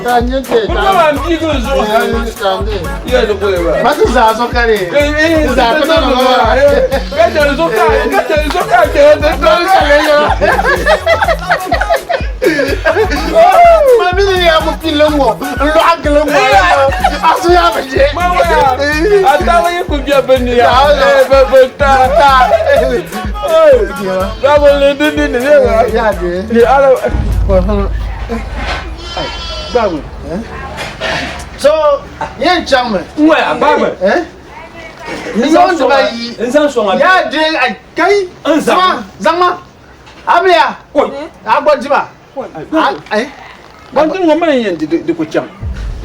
Ka nyɛ te. Kuma ma n biigi n zuɣu. Yɛ ni kuli ba. Ma ti zaa so ka di. Ti zaa kuli na ma. Ka jɛli so ka ka jɛli so ka jɛli so ka. Ma mi ni ya ku pili ŋɔ n lɔɣa gili ŋɔ a so ya bi je. Ma waya a taaba yi ku bɛ bini ya. Bɛ bɛ ta. Babu li di di ni ya. Ya de. Ni ala. Babu. So yɛn chaŋ mi. Waya babu. N zaŋ dibayi. N zaŋ sɔŋ a. Ya de kai. N zaŋ. Zaŋ ma. Amiya. A gbɔ dima. Ban din ŋɔ mali yɛn di ku chaŋ.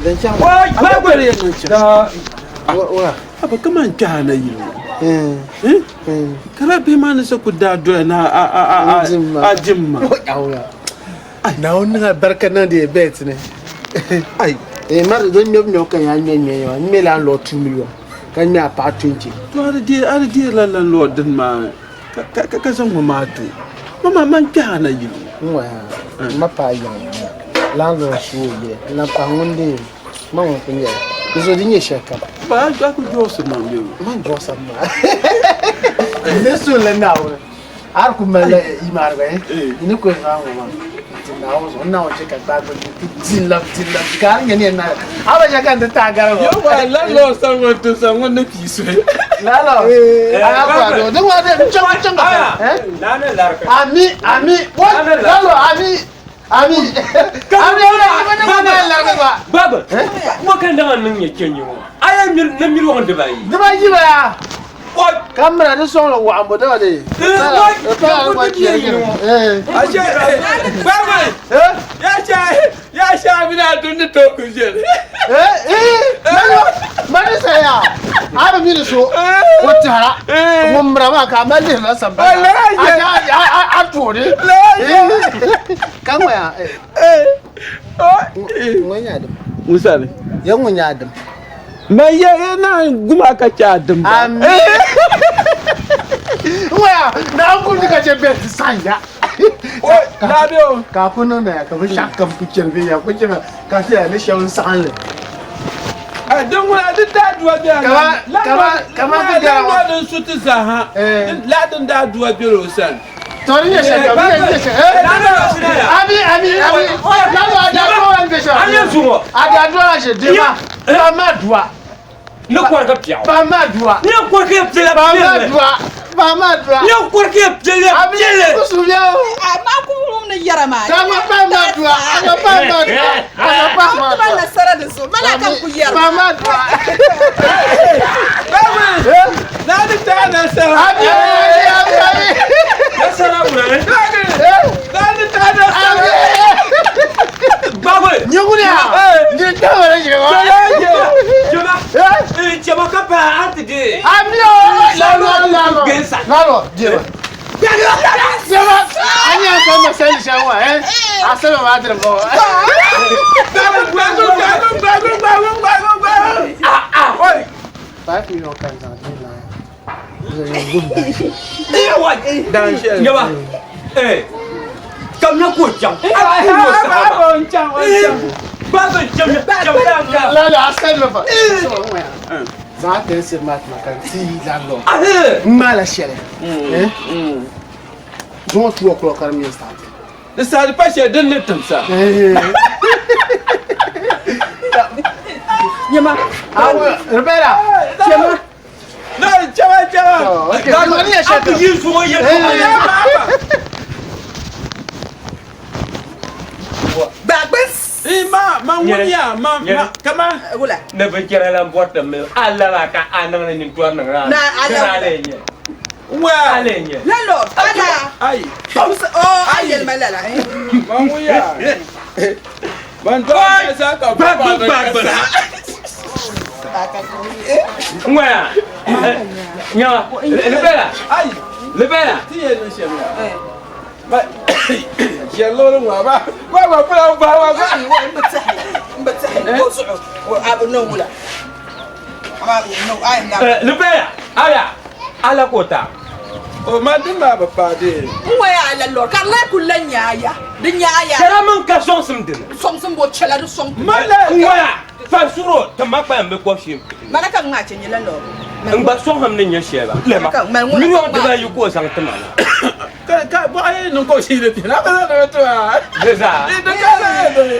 Din chaŋ. Wai babu yɛn niŋ chaŋ. Wa. Aba kaman kpɛha na yili ŋɔ. Ka bihi maa ni sa ku daa doya na a dimma. Naawuni niŋ alibarika niŋ di bet ni. Ai. Eh, mari don ŋmɛbu ŋmɛbu ka yaa ŋmɛ ŋmɛ maa n ŋmɛ la lɔ 2 million ka ŋmɛ a paɣa 20. To a di a di deerila landlord dini maa ka ka ka zaŋ ŋɔ maa to. Ma maa man kpɛha na yili ŋɔ. N waya n ma paai yiŋ landlord su o yili n lan pahi ŋun deei ma ŋun ku nyɛli di zuɣu di nyɛ shɛli kam. Ba a ku jɔɣisi ma bɛ. Man jɔɣisa maa. N ni suhiri Naawuni a di ku malila imaani gba eh n ni ku zaŋ ŋɔ maa n-ti Naawuni zuɣu n Naawuni chɛ ka gbaai gba ti di n labi di n labi ka a di nya ni yɛn naai a ba chɛ ka n ti taai gari ŋɔ. Yau ba landlord san ŋɔ ti san ŋɔ ni pii suhi. Landlord a y'a fɔ a don ne ko n chaŋ n chaŋ ka eh ami ami what landlord ami ami ami ami ami Baba, ŋɔ ka naŋa niŋ nyɛ chɛnji ŋɔ a yɛn miri ni miri ŋɔ dibayi. Dibayi ba ya. Ka mira di sɔŋli waɣimbu daba de. Ashe baba ya sha ya sha mina dun ni to ku ʒeli. Mani saya a bi mini so o tɛhira ŋun mira maa ka a mali lihirila sambani a tooni ka ŋɔya ŋɔ nyɛ adim Musa ni ya ŋɔ nyɛ adim Ma ya ya na guma ka chɛ adim ba. Ŋɔya na n kumdi ka chɛ bɛ ti saɣim ya. Na bɛ o. Ka a ku niŋdi ya ka binshɛɣu kam ku chɛni viɛnyɛla ku chɛmi ka ti ya ni shɛba n saɣim li. Din ŋuna di daa duwa bɛ a Kama kama ti gara ŋɔ. Din su ti zaa ha. La din daa duwa bɛ o sani. Tori nyɛ shɛli kam nyɛ shɛli. Abi abi abi. Lalo a daa duwa n bɛ shɛli. A nyɛ zuŋɔ. A daa duwa la shɛli dema. Pa ma duwa. Ni kɔri ka piɛɣu. Pa ma duwa. Ni kɔri ka piɛla Pa ma duwa. Pa ma duwa. Ni kɔri ka piɛla piɛla. Abi kusubiya o. A ma ku wum ni yɛra maa. Ka ma pa ma duwa. A ma pa ma duwa. A ma pa ma duwa. Ma nasara di zuɣu. Mana ka ku yɛra. Pa ma duwa. Na ni taa nasara. Abi abi abi abi. Nasara wula. Na ni taa nasara. Baba. Nyɛguli ya. Nyɛ tabara jɛma. Jɛma. Jɛma ka pa a ti de. Abi o. Lalo lalo. Lalo jɛma. Jɛma. An y'a fɛn ma sɛli sɛn wa ɛ. A sɛbɛn b'a tɛrɛ fɔ. Gbagu gbagu gbagu gbagu gbagu gbagu gbagu. Ah ah. 5 million kan zaŋ di na. Nyɛba. Kamina k'o chaŋ. A ku o sahaba. Baba jam jam ka. Lalo a sɛli ma fa. Zaŋ tɛn siri maa tuma ka n ti landlord. N maala shɛli. Zuŋɔ 2 o'clock ka di mi start. Di saha di pa shɛli din ni timsa. Nyɛma. Ribera. Chɛma. No, chɛma chɛma. Okay. A ku yi zuŋɔ yɛ Gbagbe. Ma ma ŋun ya ma ma kama. Wula. Ne bi chɛra lan bɔri ti mi a laba ka a niŋdi nintɔri niŋda. Na a laba. A lee nyɛ. Wa. A lee nyɛ. Lalo ala. Ayi. Oh, a yɛlima lala. Ma ŋun ya. Ban dɔgɔ sa ka ba ba ba sa. Ŋɔya. Nyɛma. Libela. Ayi. Libela. Ti yɛ ni shɛm ya. Ba ʒɛri loori ŋɔ ba ba ba pula ba ba ba. N bi tihi n bi tihi o zuɣu a bi niŋ wula. Libela. Ala. Ala k'o ta. O ma din maa bi paai dee. N ŋɔya ala lɔri ka di lahi kuli lan nyaaya. Di nyaaya. Chɛla min ka sɔŋsim dini. Sɔŋsim bo chɛla di sɔŋ. N waya fa suro ti ma kpalim bi kɔbu shee. Mana ka ŋmaa chɛ nyɛla lɔri. N gba sɔŋsim ni nyɛ shɛli ba. Lɛma miliyɔn dibaayi ka o zaŋ ti ma na. Ka bɔɣa yi niŋ ka o shee ni a zaŋ di ti ma. Di zaa.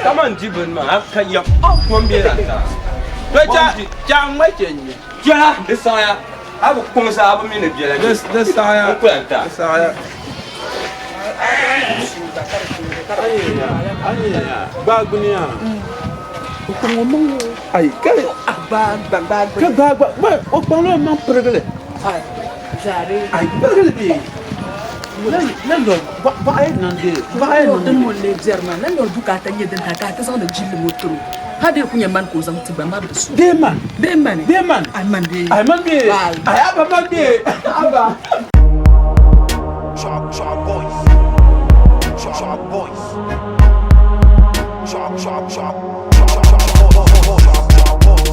Kaman di bini maa a ka ya kom bɛ la zaa. To cha ŋma chɛ nyɛ. Chɛla di saɣaya a bi kɔŋ zaa a bi mi ni biɛla Di saɣaya. N kula n ta. Di saɣaya. Gbagbuniya. Ai ka ka gba o kpaŋla o maŋ pirigili. Ai pirigili bee. La lɔri baɣa yi niŋ dee baɣa yi niŋ Din ŋun lee biɛri maa, la lɔri bukaata nyɛ din hali ka a ti zaŋdi jilli ŋɔ tiri o. Hali di ku nyɛ mani ka o zaŋ ti gba mari di so. Bee man. Bee mani. Bee man. Ai man bee. Ai man bee. Ai aba man bee. Aba. Sharp, sharp boys. Sharp, sharp boys. Sharp, sharp, sharp. Sharp, sharp, sharp, sharp, sharp, boys.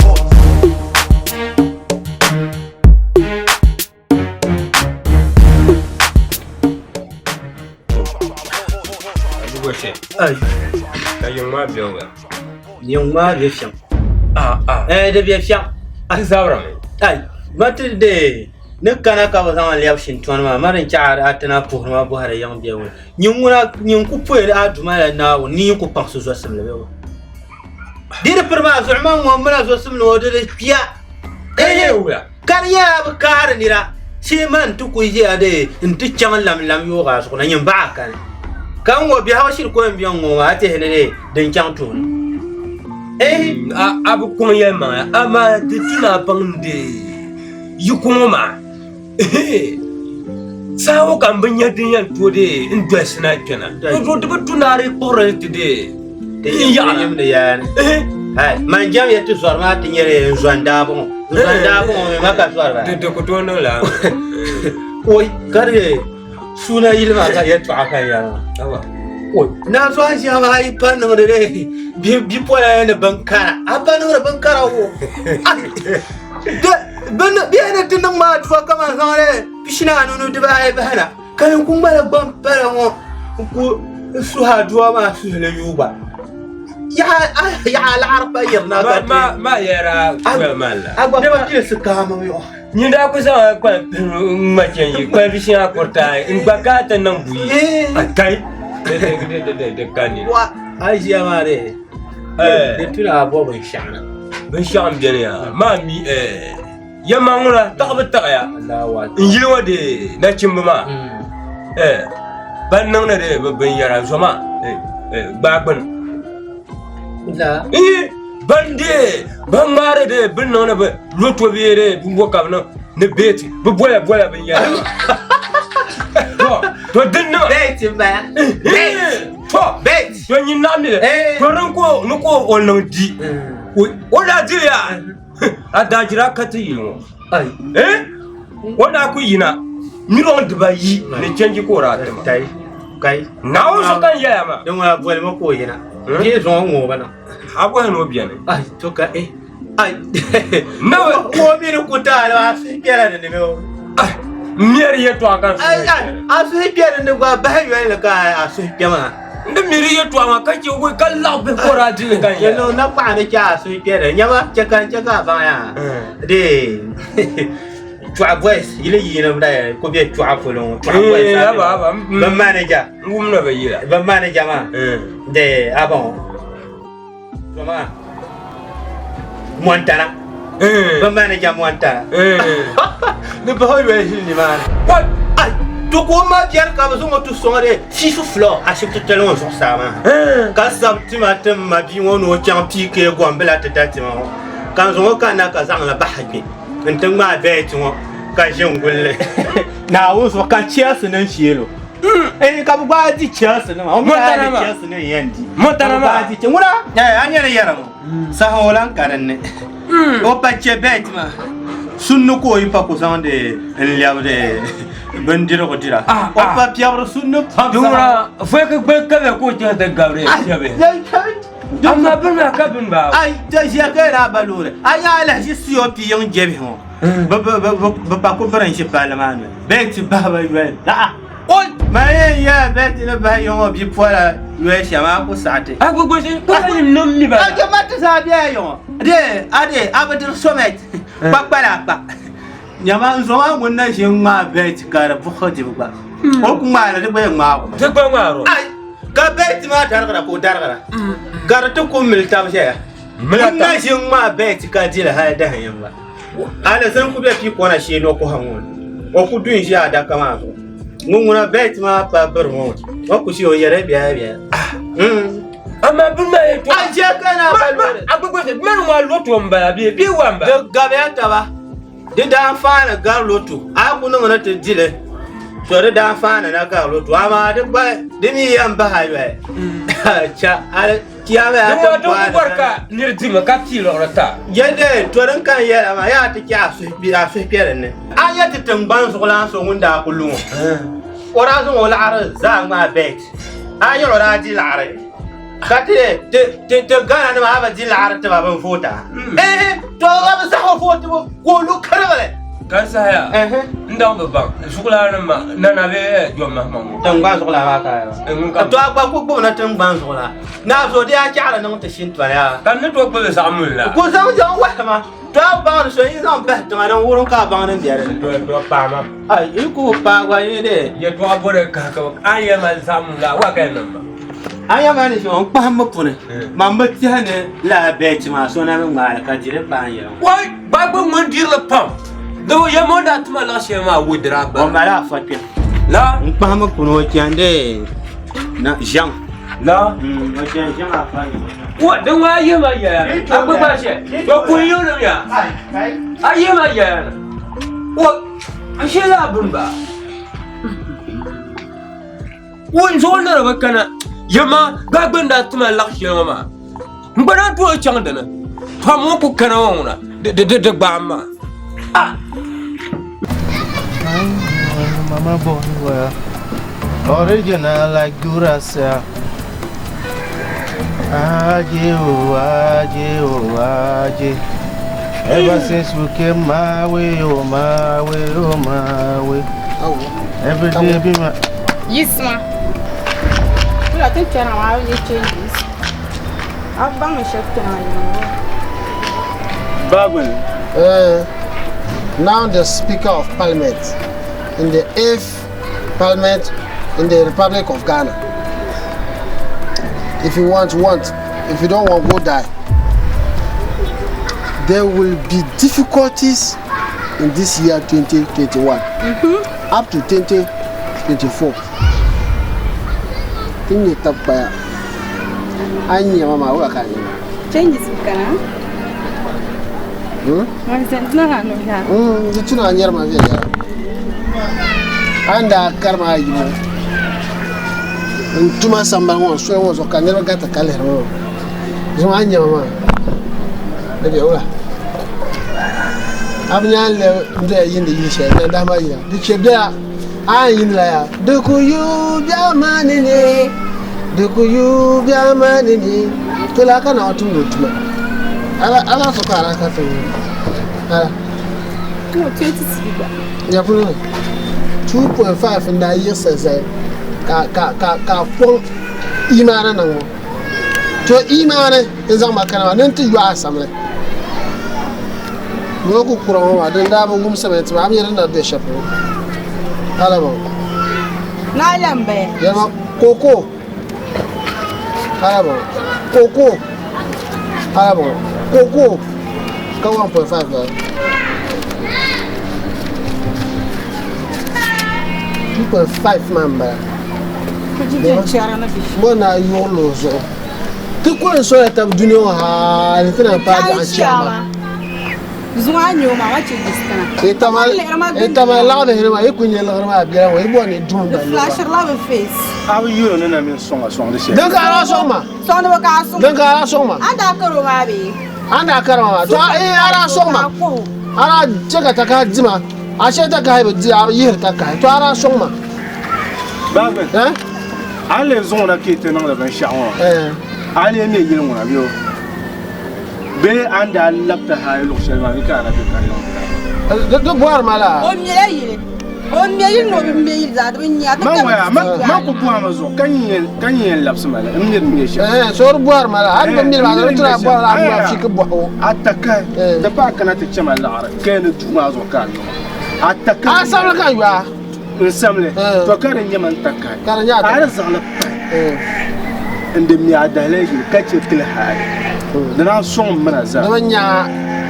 Ai. Ka yiŋ maa bɛ wula? Yiŋ maa bɛ fiɛŋ. Ah, ah. Eh, di bɛ fiɛŋ. Ti zabirimi. Ai, ma ti de ni kana ka bi zaŋ lɛbi shintɔni maa ma din chaɣa a ti na puhiri ma bɔhiri yiŋ bɛ wula. Nyin ŋuna nyin ku poyi a duma la Naawuni ni nyin ku kpaŋsi zɔsimli bɛ wula. Di di piri maa zuɣu man ŋɔ mila zɔsimli ŋɔ di di kpiya. Ka yɛ wula? Ka di nyɛla bi kaari nira shee man ti ku ʒiya de n ti chaŋ lamlam yoog a zuɣu na nyin baɣa kani ka n ŋɔ biɛhagu shiri ko n bɛn ŋɔ maa a tihi ni de din chaŋ tooni. Ehi a bi kɔŋ yɛlimaŋli amaa di tu ni a baŋ ni de yi kɔŋɔ maa saha ŋɔ ka n bi nya din yɛn tooi de n dolisi na kpɛna di bi tu ni a di kpuɣiri ti de n yaɣila. Man jɛm ya ti zɔri maa ti nyɛla n zɔn daabu ŋɔ n zɔn daabu ŋɔ mi ma ka zɔri ba. Di ku tooi niŋ lala. Oi ka di suuna yili maa ka yɛltɔɣa ka yɛli maa. Oi naa so a ʒiya maa a yi pa niŋdi di bipola ni bin kara a pa niŋdi bin kara wo bɛ ni ti niŋ maa tuwa kaman zaŋli pishi ni anu ni dibaayi bahina ka n ku ŋmala gbampala ŋɔ n ku suhi aduwa maa suhili yuui gba yaɣa laɣari pa yirina ka ti ma yɛra kuya maa la a gba pa pilisi kaami mi ŋɔ nyin daa ku zaŋ kpali ŋma chɛn yi kpali bi shɛŋa kuriti ayi n gba ka ti niŋ buyi a kai di ka nini wa a ʒiya maa de di tuna a bɔ binshaɣu na binshaɣu n biɛni yaa maa mi Yɛmma ŋuna taɣibu taɣiya n yili ŋɔ de nachimba maa ban niŋdi di bɛ binyɛra zoma gbaagbuni ban de ban ŋmaari de bɛ niŋdi bɛ loto bee de bɛ ka bɛ niŋ ni beeti bɛ bola bola binyɛra maa to din nima beeti n bala to to nyin naɣ mi to din ka ni ka o niŋ di o daa diriya A daajira ka ti yili ŋɔ eh o daa ku yina milɔŋ dibayi ni chɛnji ka o daa ti ma kai kai Naawuni so ka n yɛya maa din ŋuna boli ma ka o yina bee zuŋɔ ŋɔ ba na a bɔhi ni o beni ai to ka eh ai na o mi ni ku taali a suhu kpɛla di ni mi o n mɛri yɛtɔɣa ka n ai ai a suhu kpɛla di ni gba bahi yoli ni ka a suhu kpɛ maa N di miri yɛtɔɣa maa ka chɛ o ka laɣi bihi ka o daa di li ka n yɛla. Yɛlli na paɣa ni chɛ a suhu kpɛri nyama chɛ ka n chɛ ka a baŋ yaa de Chuɣa boys yili yiini da ku bɛ Chuɣa polo ŋɔ Chuɣa boys aba aba bin manager n wum na bi yila bin manager maa de a baŋ o maa Montana bin manager Montana ni bahi yoli ʒili nimaani to ka o ma biɛri ka bi zaŋ o ti sɔŋ di fifth floor ashibiti tali ŋɔ zuɣusaa maa ka sabi tima ti n ma bia ŋɔ ni o chaŋ PK Gombila ti da tima ŋɔ ka n zaŋ o kanna ka zaŋli bahi kpɛ n ti ŋmaai bɛɛti ŋɔ ka ʒi n gulli Naawuni zuɣu ka Chelsea nim sheelo Eh, ka bi gbaai di Chelsea nima o mi daa di Chelsea nim yɛn di Montana maa di ŋuna a nyɛla yɛra ŋɔ saha o lan ka dinni o pa chɛ bɛt maa sunni ka o yi pa ku zaŋdi n lɛbidi bindirigu dira o pa piɛbiri sunni pam Ŋuna foyi ka gbali ka bɛ ka o chɛhi ti gabiri shɛbi amma bini maa ka bini baa ai ta ʒiya ka yɛra a ba loori a nya alahichi COP yiŋ jɛbihi ŋɔ bi pa ku biri n ʒi palli maa noli bɛɛ ti bahi ba yoli Oi! Ma yɛn yɛla bɛ ti ni bahi yiŋɔ bipola yoli shɛm a ku saɣi ti. A gbegbe ka ka nim niŋ mi ba. A jɛma ti zaa bela yiŋɔ. De a de a bi diri somet kpakpala a kpa. Nyama n zo maa ŋun na ʒi n-ŋmaai bɛlti ka di buɣisi dibu gba. O ku ŋmaai li di gba yɛn ŋmaag o. Di gba ŋmaar o. Ai! Ka bɛlti maa darigira ka o darigira. Ka di ti ku mili tab ʒɛya. Ŋun na ʒi n-ŋmaai bɛlti ka di li hali dahin yini gba. Alizin ku be pii kɔna shee ni o kɔha ŋɔ ni. O ku du n-ʒi adaka maa zuɣu. Ŋun ŋuna bɛlti maa pa biri ŋɔ o ku ʒi o yɛli biɛla biɛla. Amaa bini maa yɛn A je ka na ba lori. A gbegbe mani ŋɔ loto m-bala bee bee wa m-bala? Di gabiya taba. Di daanfaani gari loto. A ku niŋ ni ti di li, to di daanfaani na gari loto. Amaa di gba di mi yɛn bahi a yoli. Cha hali kiyama yaa ti Di ŋɔ gbaai di bɔri ka nir dimi ka pii liɣiri ta. Yɛlli to din ka n yɛla maa yaa ti chɛ a suhupiɛlli ni. A nya ti tiŋgbani zuɣulan so ŋun daa kuli lu ŋɔ, o daa zaŋ o laɣiri zaa ŋmaai bɛt. A nya o daa di laɣiri. Ka ti ti ti ti Ghana nima a bi di laɣiri tiba bin voota. Ehe to a bi saɣi o vootibu ka o lu kirigili. Ka sahaya n daŋ bi baŋ zuɣulaannim maa Nana bee John Mahama ŋɔ. Tiŋgbani zuɣulana maa ka ya. Ŋun ka To a gba ku gbubi ni tiŋgbani zuɣulana. Naa zo di a chaɣiri niŋ ti shintɔna yaa. Ka n ni tooi gbubi zaɣ muli la. Ku zaŋ zaŋ wahi ma. To a bi baŋdi so yi zaŋ bahi tiŋa din wurim ka a baŋ din be di ni. To to paai ma. Ai yi ku paai gba yi dee. Yɛltɔɣa bɔri kahi ka a ni yɛli ma zaɣ muli la wa ka yɛn niŋ ma. A yɛli ma ni shɛm n kpahimmi puni man bi tɛhi ni lala bɛlti maa so na mi ŋmaali ka di di paai n yɛli ŋɔ. Wai gbagba ŋun dirili pam di o yɛm o ni daa tima laɣ shɛli maa wo dira O mali afa kpɛm. La. N kpahimmi puni o chandi na ʒiɛŋ. La. O chani ʒiɛŋ afa ni. Wa di ŋɔ a yihi ma yɛya ni a gbubi ba shɛli to kuli yuuni mi a a yihi ma yɛya ni o a shɛli laa bini ba. Ŋun zuɣu ni di bi kana yɛma gba gbini daa tima laɣ shɛli ŋɔ maa n gba daa tooi chaŋ dini pam ŋɔ ku kana ŋɔ ŋuna di gbaam maa ah Mama born well. Original like Duracell. Aje, oh, aje, oh, aje. Ever since you came my way, oh, my way, oh, my way. Every day be my. Yisma. Kula ti kpɛra maa a yi changes. A baŋ ni shɛba kpɛna Bagbin. Now the Speaker of Parliament in the eighth Parliament in the Republic of Ghana. If you want, want. If you don't want, go die. There will be difficulties in this year 2021 up to 2024. Ti nyɛ tab kpaya. A ni nyɛ ma maa, wula ka a nyɛ ma? Changes bi kana. Di tuna a nyɛri ma viɛnyɛla. A ni daa kari ma a yimo n tuma sambani ŋɔ n soli ŋɔ zuɣu ka niriba garita ka lihiri ma maa zuŋɔ a ni nyɛ ma maa di be wula? A bi nyaŋ lɛbi n doya yiindi yili shɛli nandahima yila di chɛ bela a ni yiindi la yaa di ku yuui biɛɣu maa ni ni di ku yuui biɛɣu maa ni ni to laa ka Naawuni tumdi o tuma a lahi so ka a lahi ka ti ala ya polo ni 2.5 n daa yiɣisi zali ka ka ka ka kɔŋ imaani niŋ ŋɔ to imaani n zaŋ ma kana maa ni n ti yɔɣi a samli ŋɔ ku kura ŋɔ maa din daa bi wum simiti maa a mi din na be shɛli polo ala bɔ Naa lambaya. Yɛlima koko ala bɔ koko ala bɔ koko ka 1.5 la 2.5 maa n bala Bɔ naa yuɣirili o zuɣu. Ti ku ni sola tab dunia ŋɔ hali ti naan paai biɛɣu chiyaama. Yi tamali laɣibihi maa, yi ku nya liɣiri maa biɛla ŋɔ, yi bɔri ni yi duhi m-ba niriba. A bi yuri ni na mini sɔŋ a sɔŋdi shɛli. Din ka a daa sɔŋ ma. Din ka a daa sɔŋ ma. A ni daa kari ma maa, to a daa sɔŋ ma. A daa chɛ ka takahi di ma. A chɛ takahi bi di, a bi yihiri takahi, to a daa sɔŋ ma. Baabin, a ni lee zaŋ o na ka yi ti niŋdi binshɛɣu ŋɔ maa, a ni lee me yili ŋuna bee o? Bee a ni daa lab ti haai luɣ shɛli maa ni ka a na be ka di niŋdi lala? Di bɔri ma laa. O mela yili. O ŋmɛ yili ni o bi ŋmɛ yili zaa di bi nya. Ti Man ka waya, bi man man ku bɔhimi zuɣu ka nyin ka nyin yɛn labisi ma li, n mi di nyɛ shɛm. Eh, so di bɔhiri ma la, a ni bi miri maa, di tira bɔhiri a gba fi ki bɔhi o. A takahi, di paai kana ti chɛ ma liɣiri ka yɛn ni duu maa zuɣu ka a yo ma. A takahi. A samli ka n yo a. N samli, to ka di nyɛ ma n takahi. Ka di nyɛ a A takahi. di zaŋ li pahi n di mi a dahila yili ka chɛ kili haali. Di naan sɔŋ m mina zaa. Di bi nya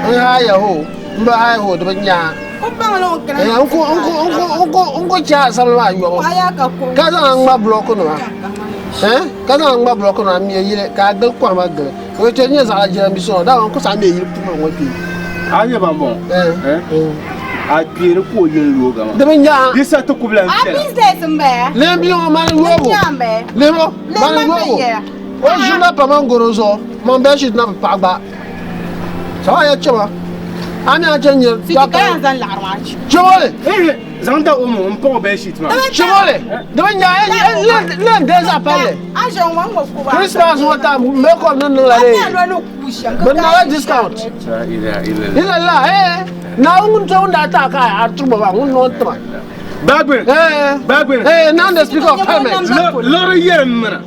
n haaya ho, n bi haaya ho, di bi nya. N ku chɛ a samli maa yɔbu ka zaŋ a ŋma bulɔku nima ka zaŋ a ŋma bulɔku nima m-me yili ka a gili kɔhima gili o yi ti nyɛ zaɣ jiranbiisa ŋɔ dama n ku saɣi me yili puhiri ŋɔ kpee. A nyɛ ban bɔŋɔ a kpeeri ka o yili looga maa Di bi nya di sa ti ku bi lahi viɛla. Lee bia ŋɔ mani yoobu lee ŋɔ mani yoobu o ʒirila pa man gɔro zuɣu man bɛshit na bi paɣi gba. Sawa ya chɛma a mi a chɛ nyɛ chɛmoli zaŋ da o mu n paɣi o bed sheet maa chɛmoli di bi nya len dee zaɣ palli Christmas ŋɔ time makeup ni niŋ la dee bi niŋla discount ila la eh Naawuni ŋun to ŋun daa taɣi ka a turi ba maa ŋun noo n-tima Bagbin eh Bagbin eh now the speaker of parliament Liɣiri yɛri m mina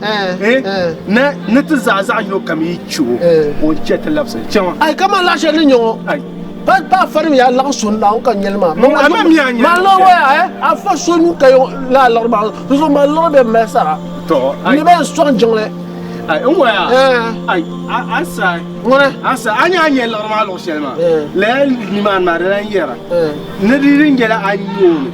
na ni ti zaɣa zaɣ yino kam yi chɛ o ka o chɛ ti labisi chɛ ŋɔ. Ai kaman laɣ shɛli ni nyɛ ŋɔ pa pa farim ya laɣ so Naawuni ka nyɛli maa A ma mi a nyɛli man liɣiri waya eh a fa so nuu ka laa liɣiri maa zuɣu man liɣiri bɛ mali sara To ni bɛ sɔŋ jiŋli Ai n waya ai a sa ŋuni a sa a nya a nyɛ liɣiri maa luɣ shɛli maa lala nimaani maa di lan yɛra Ni di di nyɛla a nya o mi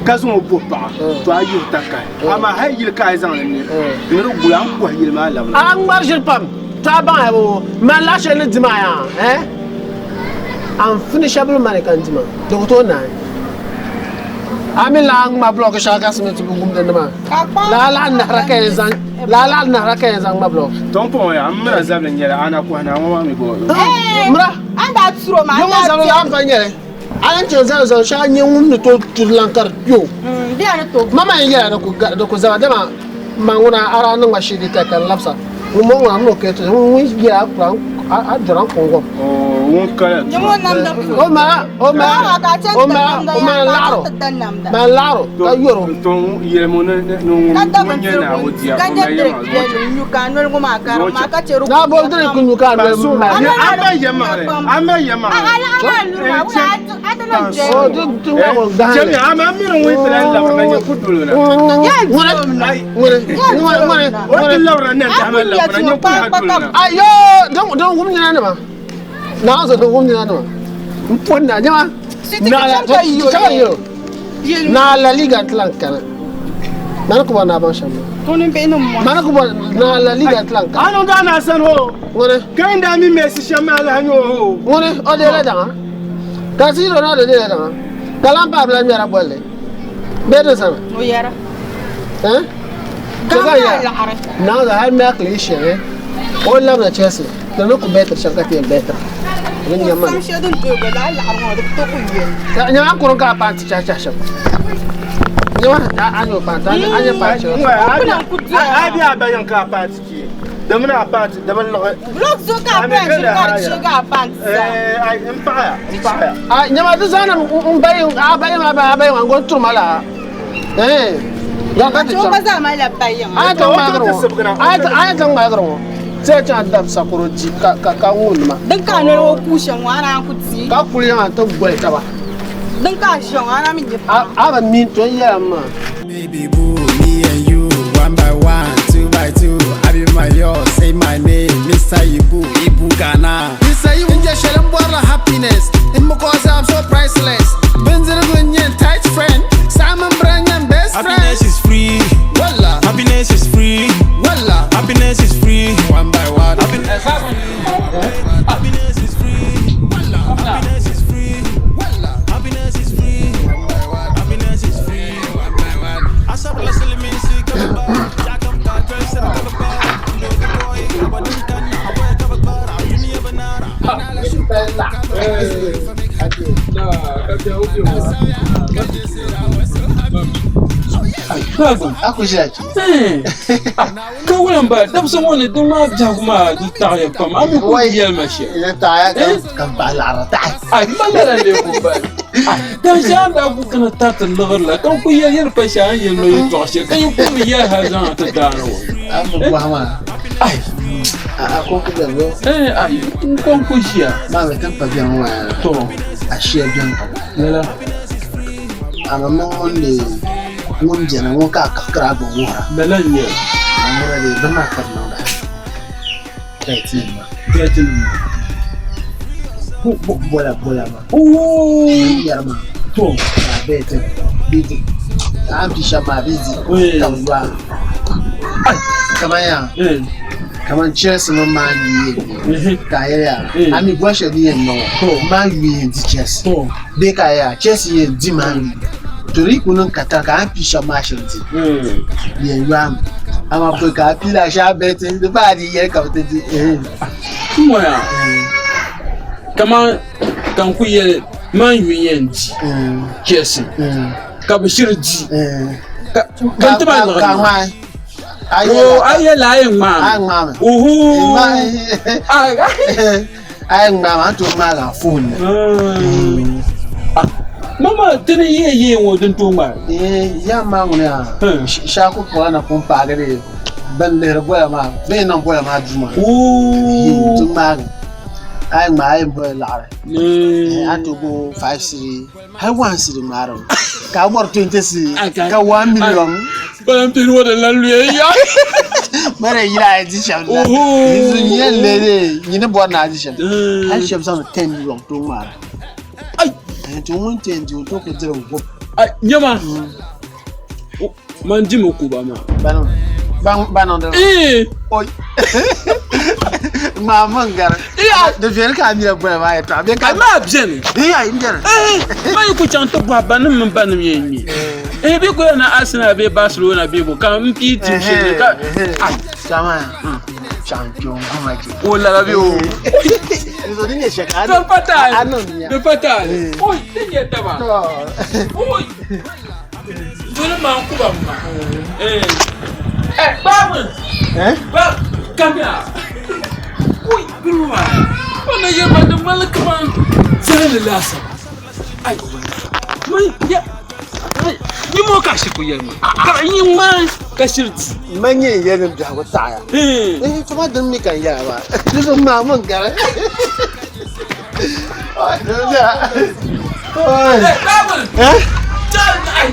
ka zaŋ o bo paɣa, to a yihi takahi. Amaa hal yili ka a yi zaŋ li me, ni di guli a ni kɔhi yili maa labina. A ŋmari ʒiri pam, to a baŋ ya bɔ mani laɣ shɛli ni di maa yaa, eh? Unfinishable money ka n di maa, di ku tooi naai. A mi lahi ŋma blɔki shɛŋa ka simiti bi wumdi ni maa. Lala laɣ nahira ka yɛn zaŋ lala laɣ nahira ka yɛn zaŋ ŋma blɔki. To m pɔŋɔ yaa, m mira zabili nyɛla a na kɔhi naa ŋɔ maa mi bɔ. Mira, yi ŋɔ zabili a ni pa nyɛli. A ni chaŋ zali zaŋ shɛli a nya ŋun ni tooi turi lan ka di kpe o. Ma maa yɛn yɛla di ku zaba dama ma ŋuna a daa niŋ ma shee di ka n labisa. Ŋun bɔŋɔ ŋuna mini o kaya ti ŋun yɛla a kura a dɔra n kɔŋ kom. O mala o mala o mala o mala laɣiro mala laɣiro ka yɔro. Naa boli drink nyu ka a noli mali. Ayo, din wum nina nima. Naa zo din wum nina nima. N pon na nyama. Naa La Liga n-ti lan kana. Mani ku bɔri ni a baŋ shɛm maa. Mani ku bɔri naa La Liga n-ti lan kana. A niŋdi a naa sani hoo. Ŋuni? Ka yin daa mi Messi shɛm maa lahi nyɛ o hoo. Ŋuni? O deela daŋa. Ka si Ronaldo deela daŋa. Ka Lampard bi lahi ŋmɛra bolli. Bee di sani? O yɛra. Eh? Gam maa laɣiri. Naa za hali Michael yi shɛli o labina Chelsea di ni ku bɛtiri shɛm ka ti yɛn bɛtira. Di ni nyɛ man. Sam shɛli din dooi gba lala laɣiri ŋɔ di bi tooi ku yɛli. Nyɛma kuruŋ ka a paanti chahi chahi shɛm. Nyɛma a nyɛ o paanti a nyɛ paanti shɛli. A bi a ba yiŋ ka a paanti chee. Di mini a paanti di bi liɣi. Block zuɣu ka a pɛn ʒiri ka di cheegi a paanti zaa. N paɣiya n paɣiya. Nyɛma di zaŋ n ba yiŋ a ba yiŋ a ba a ba yiŋ a n gɔn turi ma la. Eh. Ya ka ti chaŋ. Gba zaa malila ba yiŋ. A yɛn ŋmaagiri ŋɔ. A yɛn ŋmaagiri ŋɔ. Ti yɛn chaŋ dab sakoro di ka ka ka ŋun ma. Din ka noli ŋɔ kuu shɛm ŋɔ a naan ku di. Ka kuli yaŋa ti goli taba. Din ka a ʒiya ŋɔ a na mi nyɛ paɣa. A bi mi to n yɛla maa. Baby boo, me and you, one by one, two by two. I be my yours, say my name, Mr. Ibu, Ibu Ghana. Mr. Ibu, n je shɛli n bɔrila happiness, n mi cause I'm so priceless. Bindirigu n nyɛ n tight friend, saɣim n bira n nyɛ n best friend. Happiness is free. Walla. Happiness is free. Walla. Happiness is free. One by one. Happiness is free. Happiness is free. Walla. Happiness is free. Walla. Happiness is free. One by one. Happiness is free. One by one. Asabla siliminsi kababa. Jakam ka dress kababa. Ndogo boy abadin kan awe kababa. Dunia banara. A ku ʒila kpe. Ka wula m-bala dabisa ŋɔ ni din maa biɛhigu maa di taɣiya pam a mi ku bi yɛli ma shɛli. Di taɣiya ka m bahi laɣiri taɣi. Ai ma lala lee ku bala. Dan shɛli a ni daa ku kana tariti liɣiri la ka n ku yɛli yɛli pa shɛli a ni yɛli ma yɛltɔɣa shɛli ka yi ku bi yɛli hali zaŋ ti daani ŋɔ. A mi bɔhi maa. Ai. A kɔŋko bɛni bɔ? Ai n kɔŋko ʒiya. Maa mi tin pa bɛni ŋɔ maa. To. A shia bɛni pam. Lala. A mi mini ŋun leei ŋun bɛni ŋun ka a kaɣikiri a gba wuhira. Lala n-nyɛ li. A ŋuna leei bini maa ka di niŋda. Bɛtinima. Bɛtinima. Bola bola maa. Ooo. Yɛri maa. To. Ka a bɛti bi di. A ni pi shɛba maa bi di. Ka bi yoa. Kaman yaa. Kaman Chelsea mini Man U yɛn ŋme ka a yɛli yaa a mi bɔri shɛli din yɛn niŋ ŋɔ Man U yɛn di Chelsea bee ka a yɛli Chelsea yɛn di Man U to di yi ku niŋ katari ka a ni pii shɛba maa shɛba di di yɛn yoami amaa pɔi ka a pii la shee a bɛti di baa di yɛli ka bi ti di. N ŋɔ yaa kaman ka n ku yɛli Man U yɛn di Chelsea ka bi shiri di ka n ti ba liɣiri maa. O a yɛli a yɛn ŋmaami. Uhu. A yɛn ŋmaami a ni tooi ŋmaagi a foon ni. Mama ti ni yee yee ŋɔ din tooi ŋmaai. Ya maa ŋuni yaa shee ku kpuɣila na pun paagi di ban lihiri bola maa bɛ yɛn niŋ bola maa duu maa. Ti ŋmaagi a yɛn ŋmaai a yɛn boli laɣiri a ni tooi bo 5 cedi hali 1 cedi ŋmaarimi ka a bɔri 20 cedi ka 1 million. Balan pini ŋɔ din lan luya ya. Mara yila a di shɛm la. Yɛn lee nyini bɔri ni a di shɛm. Hali shɛba zaŋdi 10 million tooi ŋmaara. Ai. To ŋun ti yɛn di o tooi ku diri wup. Ai nyama. Man dimi kuba maa. Ban ban niŋdi. Ee. Oi. Ŋmaa min gari. Di viɛli ka a mila bola maa yɛltɔɣa bee ka. Maa beni. Ee ayi n beni. Ee man yi ku chaŋ ti bɔhi banim mini banim yɛn ŋme. Ee bɛ ku yɛli ni Arsenal bee Barcelona bee bo ka m pii tim shɛli ni ka. Chama chaŋ kpɛ n guma kpɛ. O lala bɛ o. Nzo din nyɛ shɛli. Di pa taali. Di pa taali. Oi di nyɛ taba. Oi. Dole maa n kuba ma. Eh. Eh, babu. Eh? Ba kamia. Ui, birma. Wannan ye ma da malaka ma zan lasa. Ai. Mai ya. Ni mo ka shi ku yɛli ma. Ka yi ma ka shiri di. Man nyɛ yɛli biɛhigu taɣaya. Eh, tuma din mi ka n yɛla maa. Di zuɣu maa min gari. Eh, babu. Eh? Ai.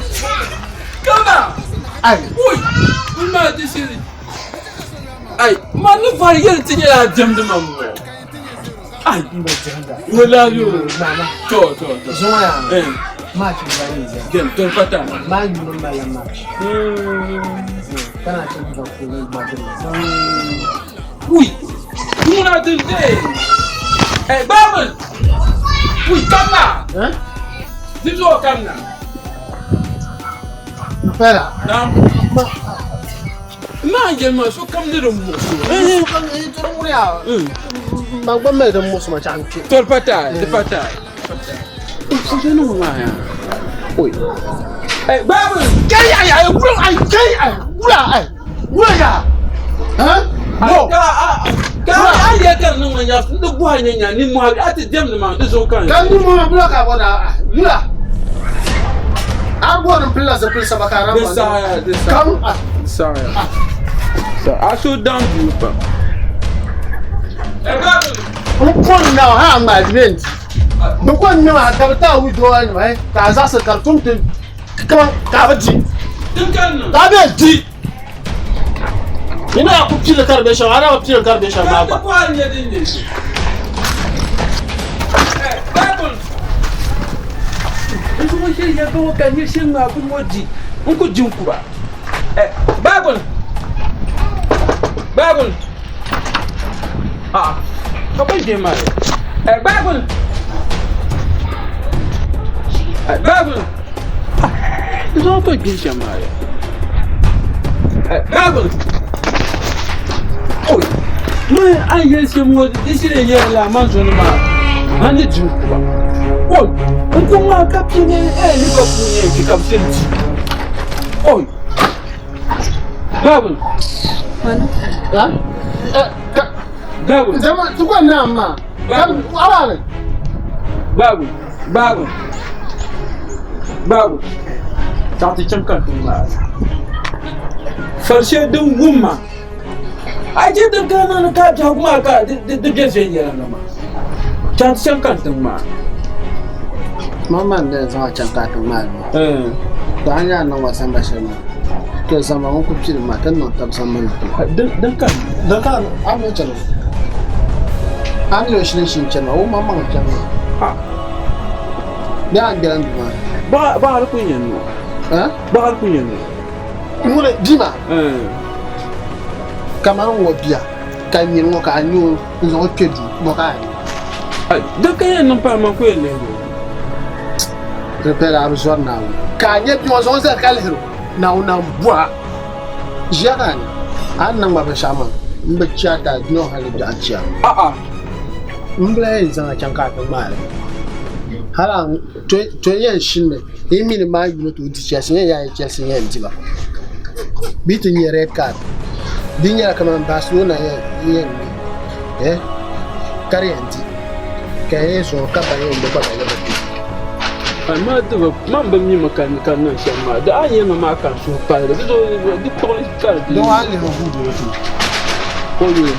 Kama. Ai. Ui, ma di shiri. Ai, ma ni vari yɛli ti nyɛla a diɛmdi ma ŋɔ. Ai. Wala yo. To to to. Zuŋɔ yaa. Eh. Match n gba yi zaya. Gem to pata. Man U mini Bayern match. Kana ce Liverpool mini Madrid. Ui. Ŋuna din de. Eh, babu. Ui, kamna. Eh? Di zo kamna. Fela. Na. Ma yɛli ma so kam ni din muɣisi o. Eh, kam ni din ŋuniya. Man gba mali din muɣisi ma chaŋ kpe. To pata, di pata. Oi. Eh, babu. Kai ai ai wula ai kai ai wula ai wula ya. Ha? Bo. Ka ka a yɛ ka niŋ ma nya di guhi nya nya ni mɔhi a ti diɛmdi ma di zuɣu kan. Ka ni mɔhi wula ka bɔ na wula. A bɔ ni pili la zipili saba ka Di saɣaya di saɣaya. Kam Di saɣaya. A so daŋ duu pam. Eh, babu. N pɔn na ha ŋmaa dibenti. Bi kɔn ŋmɛ maa ka bi taa withdraw nima ka a zaɣisi ka di tum ti kaman ka a bi di. Din ka niŋ. Ka a bɛ di. Ina a ku pili ka di bɛ shɛm a daa bi pili ka di bɛ shɛm maa Ka gba. di guhi nyɛ din nyɛ shɛm. Eh, babu. N ku shɛli yɛli ka ka nyɛ shɛli ŋmaa bi ŋɔ di n ku di n kuba. Eh, babu. Babu. Ah, ka ban je maa. Eh, babu. Eh, babu. Ah, zo pa gbin shɛm maa ya. Eh, babu. Oi. Mai an yɛli shɛm ŋɔ di shiri yɛli la man zoni maa man ni di n kuba. Oi, n ku ŋmaa ka pini eh Liverpool yɛn chi ka bi shiri di. Oi. Babu. Ha? Babu. Zama tukwan na ma. Babu. Awa Babu. Babu. Babu. Chaŋ ti chaŋ ka tiŋ maa. Fari shɛli din wum ma. A je din ka niŋdi ka biɛhigu maa ka di bɛ viɛnyɛliŋga maa. Chaŋ ti chaŋ ka tiŋ maa. Mama n dini zaŋ chaŋ ka tiŋ maa ni. To a nya niŋ wa samba shɛli maa. To samba ŋun ku pili maa ti niŋ tabi samba ni. Din ka. Din ka a mi chɛni. A mi o shili shini chɛni maa o maŋmaŋ chɛni maa. Bee a ni bela n duu maa ni. Baɣali ku nyɛ noo. Baɣali ku nyɛ noo. Ŋuni bia maa. Kamani ŋɔ bia ka nyini ŋɔ ka a nya o n zaŋ o kpe duu bɔ ka a nya. Din ka yɛn niŋ paai man ku yɛn lihiri o. Di pala a bi zɔri Naawuni. Ka a nya bia ŋɔ zaŋ o zali ka lihiri o, Naawuni naan bɔh a. Ʒiya ka a nya. A ni niŋ ma binshɛɣu maa, m bi chɛ a ka a niŋ hali biɛɣu n-chɛ a. A'a. M bi lahi yɛn zaŋ a chaŋ ka a ti ŋmaai li. Hal a to yɛn shinimi yi mi ni maa yuli ti o di Chelsea yɛn yaa Chelsea yɛn di ba bɛ ti nyɛ red card di nyɛla kamani Barcelona yɛn ŋmɛ eh ka di yɛn di ka yɛn sɔŋ ka ba yɛn ŋmɛ gba ka Liverpool. Amaa di bi man bi mi mi ka ka niŋ shɛm maa di a ni yɛli ma maa ka n suhu paligi di zuɣu di kpuɣili ka di Doo a lihi guugi o ti o yuli.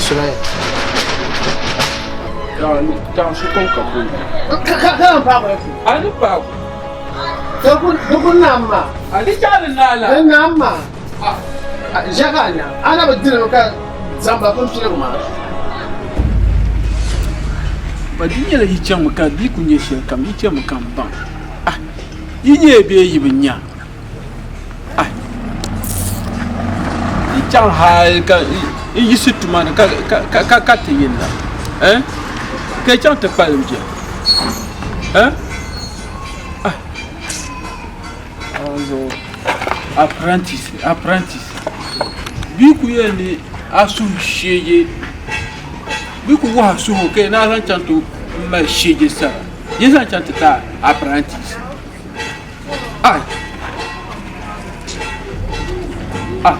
Suraya. Chaŋ su kom ka boli. Ka ka ka paagi o ti. A ni paagi. Di ku naam maa. A di chaŋ di naai la. Di naam maa. Ʒe ka a nya. A na bi diri mi ka zamba pun piligi maa. Ba di nyɛla yi chaŋmi ka di ku nyɛ shɛli kam yi chaŋmi ka m baŋ. Ah, yi nyɛya bee yi bi nya? Ah, yi chaŋ hali ka n yiɣisi tuma ni ka ti yinda, eh? Ka yi chaŋ ti kpalim je, eh? Ah, apprentice, apprentice. Bɛ ku yɛli ni a suhu sheegi, bɛ ku wuhi a suhu ka ni a zaŋ chaŋ ti mali sheegi sara, yi zaŋ chaŋ ti ti apprentice. Ai! Ah!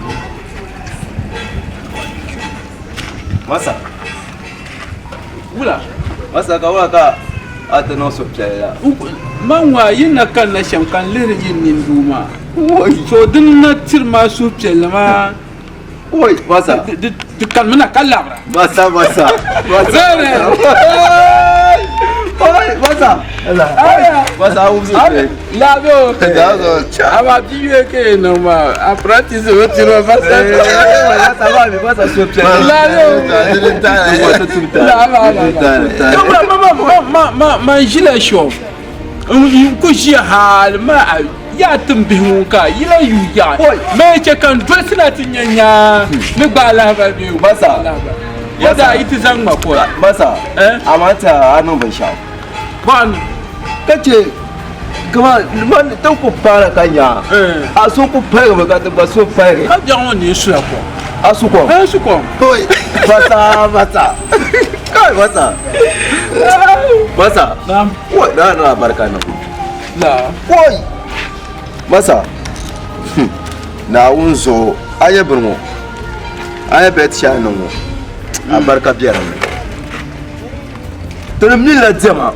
Masa. Wula. Masa ka wula ka a ti niŋ suhupiɛlli la. Man ŋɔ yi na kanna shɛm ka n lihiri yi nini duu maa. So din na tiri ma suhupiɛlli maa. Oi, masa. Di kanimi na ka labira. Masa, masa. Masa. Oi, masa. Masa, a wumsi kpe. Labi o. Ama bi yue ka yi niŋ maa. Apprentice bi tiri o masa. Masa, maa mi masa suhupiɛlli. Labi o. Labi ma ma ma ma ʒila shop. N ku ʒiya hali ma yaa tim bihi ŋun ka yi lahi yuui yaɣi mɛ chɛ ka n dolisi na ti nya nyaa ni gbaai lahibali bee Masa. Ya daa yi ti zaŋ ma kɔri. Masa. Amaa ti a niŋ binshɛɣu. Bɔhimi. Ka chɛ kaman man ti ku paana ka nya a so ku paligimi ka ti gba so paligi. Ka biɛɣu ŋɔ ni sula kom. A su kom? A su kom. Masa, masa. Kai masa. Masa. Naam. Wai, na na barka na. La. Wai. Masa. Naawuni zuɣu a yɛ bini ŋɔ a yɛ bɛt shɛli ni ŋɔ a barika bɛ dinni ti ni milla diɛma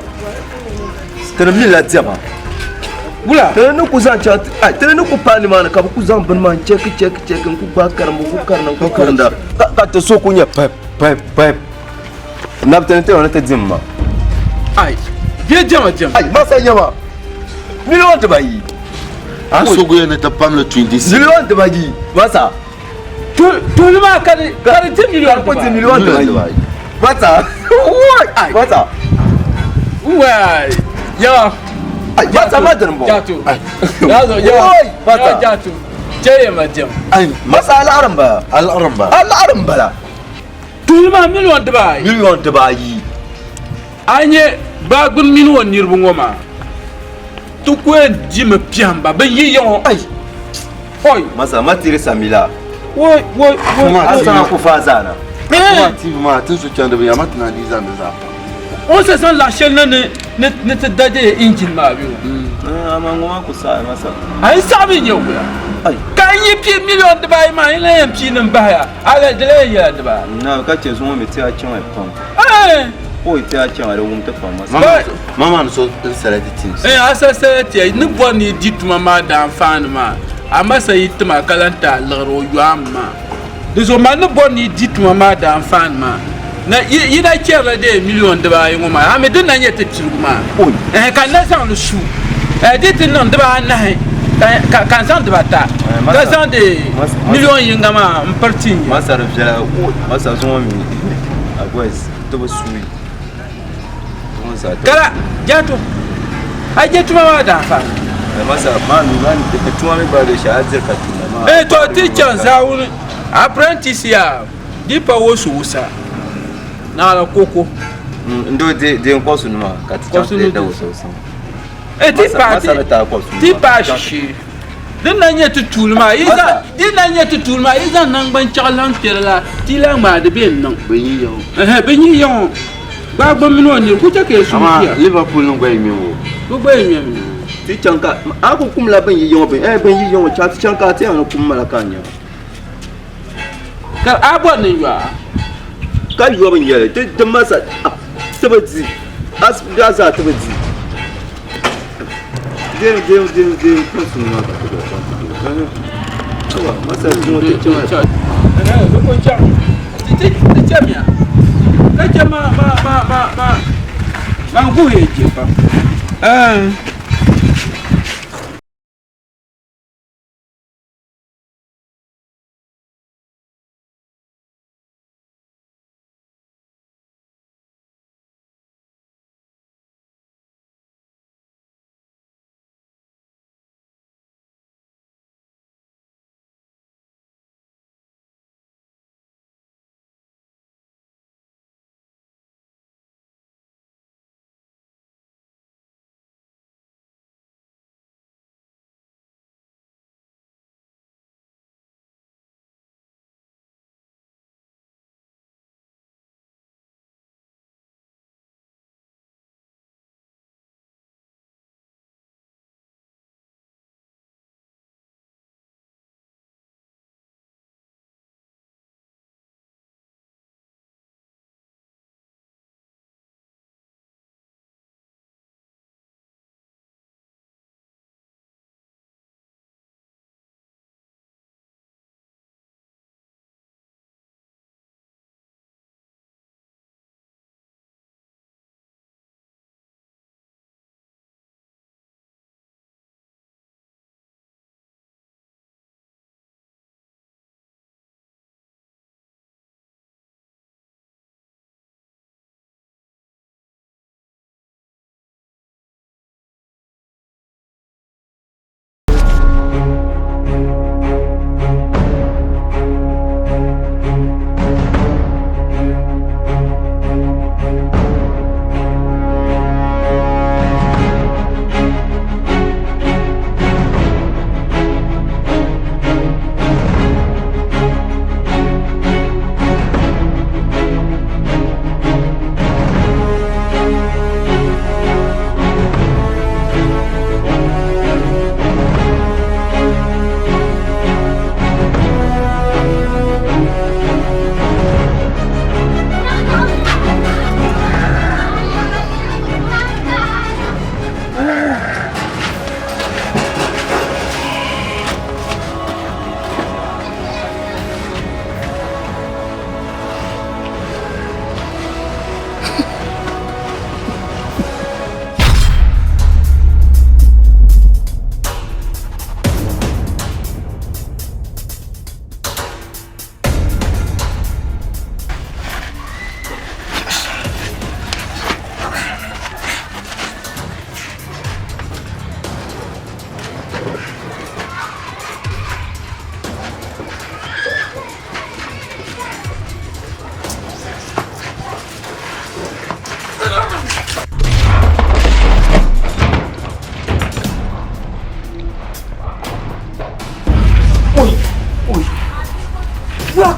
ti ni milla diɛma wula ti ni ku zaŋ chaŋ ai ti ni ku paai nimaani ka bi ku zaŋ bini maa n chɛki chɛki chɛki n ku gbaai karimba n ku karinda n ku karinda ka ti so ku nyɛ pɛp pɛp pɛp Nabiti ni tɛma ni ti dim ma. Ai, bɛ diɛma diɛma. Ai, masa nyɛma. Miliyon dibayi. A sogoya ni ti pamli 26. Miliyon dibayi. Masa. Tuuli maa ka di ka di ti miliyon dibayi. Ka di miliyon dibayi. Masa. Wai. Masa. Wai. Ya. Ai, masa ma dini bɔ. Jatu. Yazo ya. Masa. Jatu. Jɛya ma diɛm. Ai, masa alaɣiri n bala. Alaɣiri n bala. Alaɣiri n bala. Tuuli maa miliyon dibaayi. Miliyon dibaayi. A nyɛ baagbuni mini o niriba ŋɔ maa ti ku yɛn dimi piɛhim ba bɛ yi ya ŋɔ. Ai! Oi! Masa ma tiri samila. Woi woi woi. A saŋa ku faai zaana. Kuma TV maa ti ni so chandi binyɛra ma ti naan dii zaŋ di zaa pam. O ni sa zaŋ laɣ shɛli na ni ti da deei injin maa bee? Amaa ŋɔ maa ku saɣi masa. A yi saɣi mi nyɛ wula? Ka n yi pii miliyon dibaayi maa, yi lan yɛn pii ni m bahi ya, a la di lan yɛn nyɛla dibaa. Na ka chɛ zuŋɔ mi ti a chaŋ pam. O yi ti a chaŋ di wum ti pam ma. Mama ni so n select teams. Eh, a sa select ya ni bɔri ni yi di tuma maa daanfaani maa, a ma sa yi tima ka lan ti a liɣiri o yɔhim maa. Di zuɣu man ni bɔri ni yi di tuma maa daanfaani maa, na yi, yi na chɛrila dee miliyon dibaayi ŋɔ maa, a mi din na nyɛ ti piligu maa, eh, ka n na zaŋ li su, eh, di ti niŋ dibaanahi, ka, ka, ka n zaŋ dibata, ka zaŋ di miliyon yiŋga maa m-piri ti n ya. Masa di viɛla, masa zuŋɔ mi, a boys, ti bi suui. Kala, jɛtu, a je tuma maa daanfaani. Masa, maa mi, maa tuma mi gba di shɛli, a diri ka tumda maa. Eh, to ti chaŋ zaawuni apprentice ya di pa wosu wusa naɣila koko. Ndo de de n kɔsu nima ka ti chaŋ ti da wusa wusa. Eh, ti pa ti pa shishi. Din na nyɛ ti tuuli maa, yi zaŋ din na nyɛ ti tuuli maa, yi zaŋ naŋgban chɛɣu laŋ kpɛri la, ti lahi ŋmaai di bee n-niŋ. Bɛ yi yaŋɔ. Ɛhɛ, bɛ yi yaŋɔ. Gbaagba mini o niri ku chɛ ka yi suhu Amaa kpiya. Liverpool nim gba yi ŋmɛmi o. Bɛ gba yi ŋmɛmi. Ti chaŋ ka a ku kumla bɛn yi yaŋɔ bɛn ɛɛ bɛn yi yaŋɔ chaŋ ti chaŋ ka a ti yɛn kum ma la ka a nya. Ka a bɔri ni n yo a? Ka yɔbu n-nyɛ li, ti ti masa ti bi di, a zaa ti bi di. Deem deem deem deem kɔŋsi maa ka ti gba chaŋ ti deei. Awa masa zuŋɔ ti chaŋ a. Ɛhɛ, bɛ ku chaŋ. Ti ti ti chamiya ka chɛ ma ma ma ma ma ma n guhi je pam. Ɛɛn.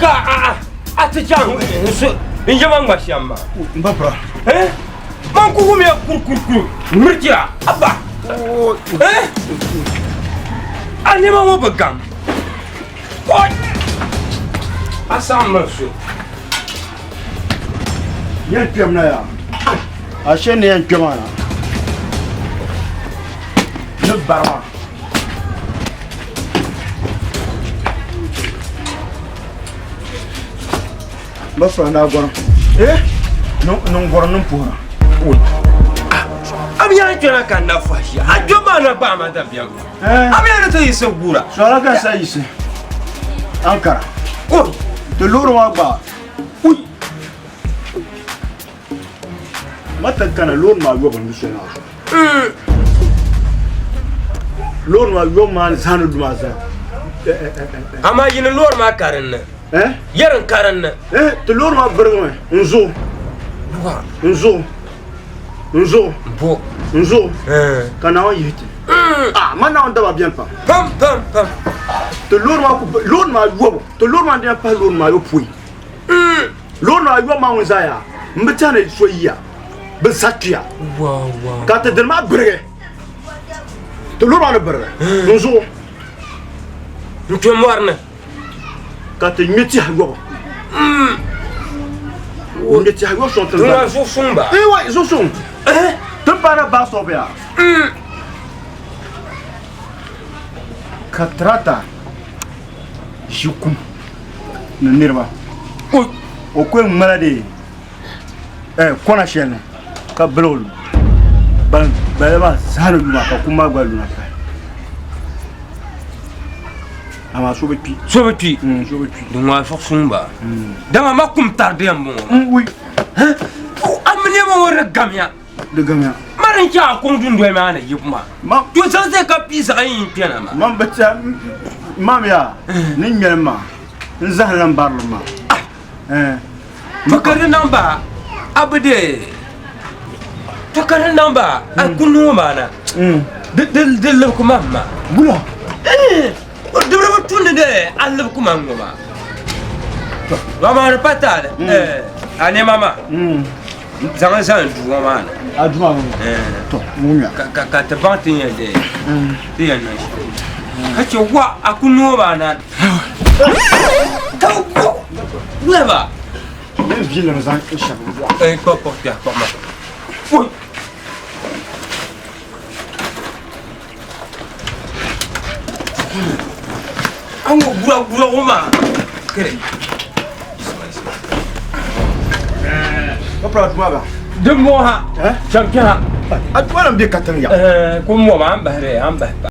Ka a a ti chaŋ n yɛma ŋma shɛm maa. N ba pira. Eh? Man ku wumiya kurkurkur miritiya abba. Eh? A nɛma ŋɔ bi gam. Oi! A saɣim ma so. Yɛn kpɛm na yaa. Ashe ni yɛn kpɛm na. Ni bari maa. Ba fura naa gɔrim. Eh? Niŋ gɔrim niŋ puhira. Oi. A bi yɛn kpɛna ka na fahi a kpɛ maa na gbaai ma dabiɛm. A bi yɛn ti yiɣisi guura. Sɔla ka sa yiɣisi. Ankara. Oi. Ti loori maa gba. Ui. Ma ti kana loori maa yɔbu n-du soli maa zuɣu. Loori maa yɔbu maa ni zaa ni lu maa zaa. Amaa yini loori maa karinni. Yɛri n karinni. Ti loori maa birigimi n zo. N zo. N zo. Bo. N zo. Ka Naawuni yihi ti. Ah, man Naawuni daba beni pam. Pam pam pam. Ti loori maa ku loori maa yɔbu. Ti loori maa n-dina pahi loori maa yɔpɔin. Loori maa yɔbu maa ŋun zaa yaa m bi tɛhi ni so yiya bɛ sakiya ka ti dini maa birigi ti loori maa ni birigi n zuɣu n kpɛ mɔri ni ka ti ŋmɛ tihi yɔbu n ŋmɛ tihi yɔbu sɔŋ tiŋgbani ŋa zuɣu suŋ ba ee wai zuɣu suŋ ti paana bus stop yaa ka tractor ʒi kum ni niriba o ku yɛn ŋmala dee kɔna shɛli ni ka biligi lu ban bala maa zaa ni lu maa ka kum maa gba luna pahi amaa so bi kpi so bi kpi so bi kpi di ŋmaa zuɣu suŋ ba dama ma kum tari di yɛn bɔŋɔ a mi nɛma ŋɔ di gamya Di gamya. Mani n-chɛ a kuŋ dundoli maa ni yibu maa. To zaŋ zali ka pii zaɣ yin kpɛna maa. Man bi tɛha mam yaa ni ŋmɛlim maa n zahim la m barilim maa. To ka di niŋ ba a bi deei. To ka di niŋ ba a kundi ŋɔ maa na. Di libigi mam maa. Wula? Di bi tumdi ni a libigi mam ŋɔ maa. Amaa di pa taali. A nɛma maa. Zaŋ n zaŋ duu ŋɔ maa ni. A duu maa ni? To, ŋun nya. Ka ka ti baŋ ti yɛn dee ti yɛn niŋ shɛm. Ka chɛ wa a ku noo maa na. Ka wa wula ba. Ni viɛlli mi zaŋ shɛbi wa. Ee kpɔg kpɔg kpɛhi kpɔg ma. Oi. An ŋɔ gura gura ŋɔ maa kere. Din mɔ ha chaŋ kpɛ ha. A duma lan be katiŋ ya. Ku mɔ maa an bahiri an bahi pa.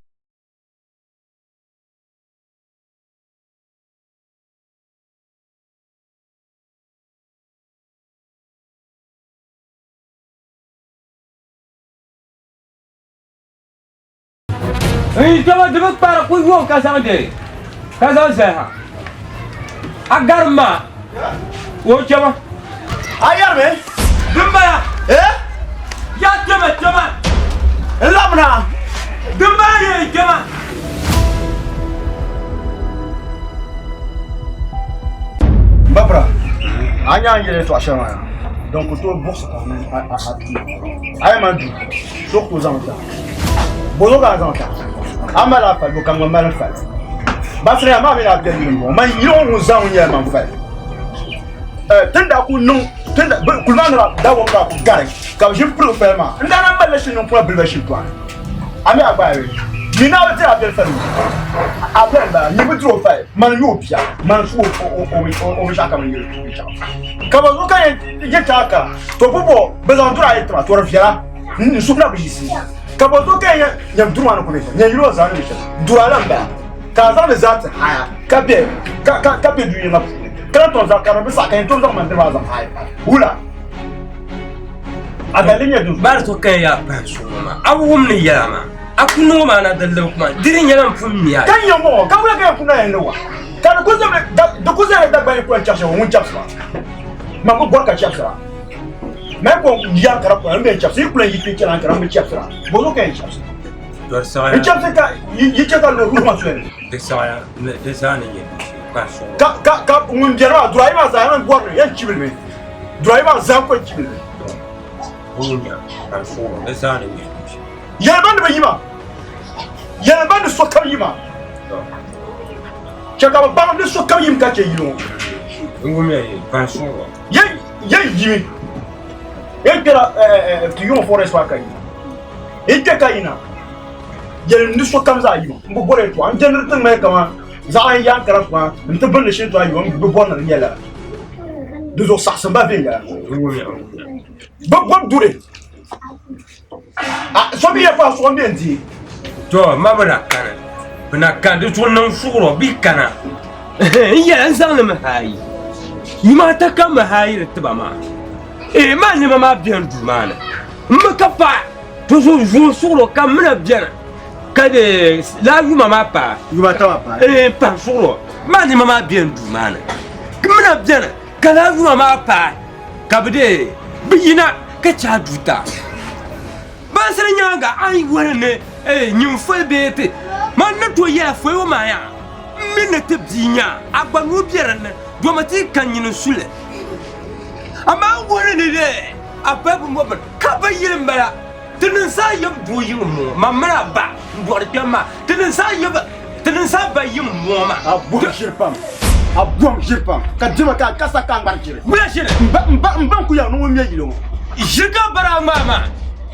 N kpɛma di bi kpari ku yooi ka zaŋ de ka zaŋ zali ha a garim maa o kpɛma a yɛrimi din bala eh ya kpɛma kpɛma n labina din bala yɛ kpɛma Babra a nya n yɛli yɛltɔɣa shɛli maa din ku tooi buɣisi ka a tu a yi mali duu so ku tooi zaŋ ta bɔzuɣu ka a zaŋ ta a mali a fali bo ka ŋun mali n fali basiriya maa mini a biɛli yili m-bɔŋɔ man yili ŋɔ ŋun zaŋ ŋun nyɛla man fali tin daa ku niŋ kuli maa ni daa wɔm daa ku gari ka bɛ ʒini pirigi fali maa n daa na malila shili niŋ kuna biliba shintɔɣu ni a mi a gba bɛ ni naa bi diri a biɛli fali a biɛli m-bala ni bi diri o fali mani n-nyɛ o bia mani su o binshɛɣu kam n-yɛli ka bɔ zuɣu ka yɛn chaŋ ka to pumpɔŋɔ bɛ zaŋ duri a yi tima to di viɛla n suhu na bi yiɣisi ka bɔ zuɣu ka yɛn nyɛ duri maa ni ku be shɛm nyɛ yili o zaa ni be shɛm duri a la m-bala ka a zaŋ li zaa ti haya ka be ka be du yiŋa puuni ka lahi tom zaŋ ka di bi saɣi ka yɛn tom zaŋ man diri maa zaŋ haya wula a daliri nyɛ din Bari to ka yaa pahi suŋ ŋɔ maa a wum ni yɛla maa a ku niŋ maa na di libi kuma di di nyɛla n pun miya ka nyɛ ŋɔ ka wula ka yɛn kuna yɛn ni wa ka di ku zami di ku zami Dagbani ku yɛn chɛbisi ŋun chɛbisi ba man bi bɔri ka chɛbisira man ko yan kara kura n bɛ chɛbisi yi kula yi kpe chɛna kara n bi chɛbisira bɔzɔ ka yɛn chɛbisi n chɛbisi ka yi chɛ ka lori maa soli di saɣaya di zaa ni nyɛ ka suŋ ka ka ka ŋun biɛri maa duri ayi maa zaa yɛn bɔri yɛn chibili mi duri ayi maa zaa ko chibili mi yɛli ba ni bi yima yɛli ba ni sokam yima. Chɛ ka bɛ baŋ ni sokam yim ka chɛ yili ŋɔ. N wumya yi ban suɣulo. Yɛn yimi. Yɛn kpɛla ti yuŋ forest maa ka yina. Yi kpɛ ka yina. Yɛlim ni sokam zaa yima. N bi bɔri yɛltɔɣa. N jɛndiri tiŋ maa kaman zaɣ yɛn yaan kara kuma n ti bindi shee tɔɣa yima. N bi bɔri ni di nyɛ lala. Di zuɣu saɣisim ba viɛnyɛla. Bɛ gbubi duri. So mi yɛ pahi suɣu n-be n-di. To ma bi na kani bi na kani di zuɣu niŋ suɣuro bi kana n yɛla n zaŋ li mi haayi yuma ata ka mi haayi di tiba maa ee maa nɛma maa bɛni duu maa ni n mi ka paai to so zuɣu suɣuro ka mina bɛni ka de laa yuma maa paai yuma ata maa paai ee pahi suɣuro maa nɛma maa bɛni duu maa ni mina bɛni ka laa yuma maa paai ka bi dee bi yina ka chɛ a duu ta baŋsiri nyaaŋa a yi yɔli ni nyin foli bee ti man ni tooi yɛla foli ŋɔ maa yaa m mi ni ti bia nya a gba nuu be din ni doma ti ka nyini n-su li amaa n wuhiri ni dee a pali bi mo bini ka bi yili m-bala ti niŋ saa yib doo yiŋ m-bɔŋɔ man mini a ba n-dɔɣiri kpɛm maa ti niŋ saa yib Ti niŋ saa ba yiŋ m-bɔŋɔ maa. A bɔhim ʒiri pam, a bɔhim ʒiri pam, ka dima ka a ka sa ka a ŋmari ʒiri. Wula ʒiri? M ba, m ba, m ba n-ku yaɣi ni ŋun ŋme yili ŋɔ. Ʒiri ka bari a ŋmaa maa.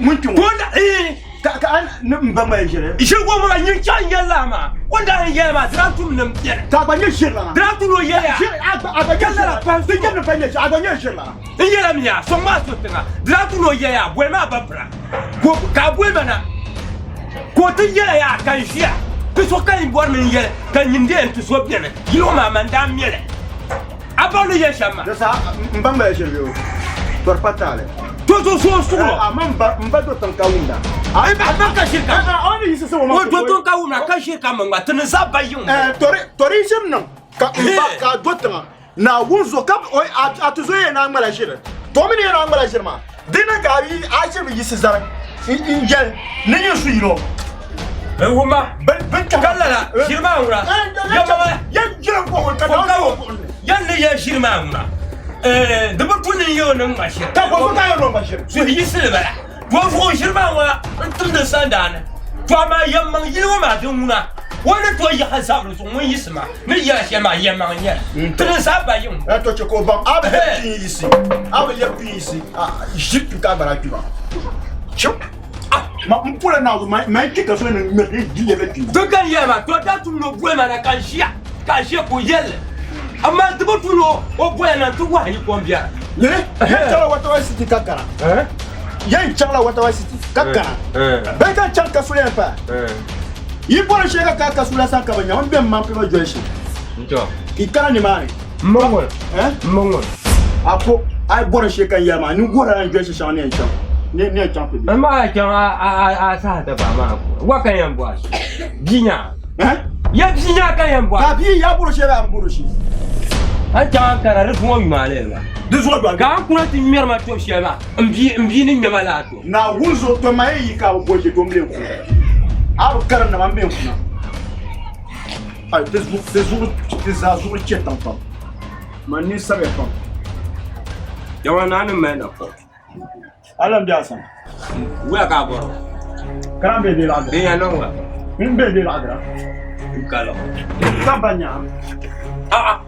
Ŋun kpi ŋɔ. Ka o daa, ii. Ka, ka a ni m ba ŋmaya ʒiri? Ʒiri ŋɔ maa nyin chaŋ yɛli laa maa, o ni daa yɛn yɛli maa, di daa tum ni m beni. Ka a gba nyɛ ʒirilana. Di daa tum ni o yɛli a. Ʒiri, a gba, a gba nyɛ Ka lala ʒirilana. pahi Di nyɛ ni pa nyɛ ʒiri, a gba nyɛ ʒirilana. N yɛla mi yaa, sɔŋ maa so tiŋa. Di daa tum ni o yɛli a, boli maa ba pira. Ka a boli ma na. Ka o ti yɛla yaa ka n ʒiya ti so ka yi bɔri ni n yɛli ka nyin dee n-ti so beni yili ŋɔ maa man daa me li. A baŋ ni yɛli shɛm maa? Di saha m ba ŋmaya ʒiri bee o tɔri pa taali. To so so suɣulo. Amaa m ba do tiŋ ka wumda. A ba ka ʒiri ka. O ni yiɣisi o O do tiŋ ka wumda ka ʒiri ka mi ŋma ti ni zaa ba yiŋ. Tɔri ʒiri niŋ ka m ba ka a do tiŋa Naawuni zo ka a ti zo yɛn a ŋmala ʒiri, to o mi ni yɛn a ŋmala ʒiri maa, di niŋ ka a yi a ʒiri bi yiɣisi zari n-yɛli ni nyin su yino. N wumma, ka lala ʒiri maa ŋuna, yɛn ʒiri n-kɔhi ka Naawuni zo o ni. Yɛn ni yɛn ʒiri maa ŋuna, di bi tu ni n yɛ o ni ŋma ʒiri. Ka bɔ so ka yɛn ni o ŋma ʒiri? Suhuyiɣisili bala. To zuɣu ʒiri maa ŋuna n-timdi sandaani. To amaa yɛlimaŋ yili ŋɔ maa din ŋuna, o ni tooi yaɣi zabiri zuɣu ŋun yiɣisi maa ni yɛla shɛli maa yɛlimaŋ n-nyɛ li. Ti ni zaa ba yiŋ. To chɛ ka o baŋ a bi lɛbi kpi n-yiɣisi, a bi lɛbi kpi n-yiɣisi, ʒiri kpi ka a gba daa kpi maa. Chɛ ma m pola Naawuni ma n kpi ka so ni ŋmiri ni di lɛbi kpi. Di ka n yɛli maa, to daa tum ni o boli ma na ka n ʒiya, ka a ʒiya ka o yɛli li. Amaa di bi tu ni o boli na nti wahi yi kom biɛri. Yɛn chaŋla Waterwise City ka kana. Yɛn chaŋla Waterwise City ka kana. Bɛn ka chaŋ Kasuli yɛn paya. Yi bɔri shee ka ka Kasula sani ka bi nya n bɛ Mampiba junction. Yi kana nimaani. M A ko a yi bɔri shee ka n yɛli maa ni wuhiri a ni junction shɛŋa ni yɛn chaŋ ni yɛn chaŋ ti be. M maa chaŋ a saha ti bahi maa wa ka yɛn bɔhi bia nya. Ya bia nya ka yɛn bɔhi. Ka bia ya bɔri shee bee a bi bɔri shee. A ni chaŋ Ankara di zuŋɔ yuma a maa. Di zuɣu gba. Ka a ni kuna ti ŋmɛri ma tɔbu shɛli maa, m bia ni ŋmɛ ma laa tɔbu. Naawuni zuɣu to ma yi yi ka a bi boli je dom lee kuna. A bi karim na ma m-be kuna. Ai, ti zuɣu, ti zuɣu, ti zaa zuɣu chɛ tiŋ pam. Man ni sabiya pam. Yawa naa ni mali napɔŋ. A lan be a sani. Wuya ka a bɔri o. Ka n be bɛ laɣidira. Bɛ ya niŋ wa. M be bɛ laɣidira. N ka lɔɣu. Ka ba nyaa. A'a,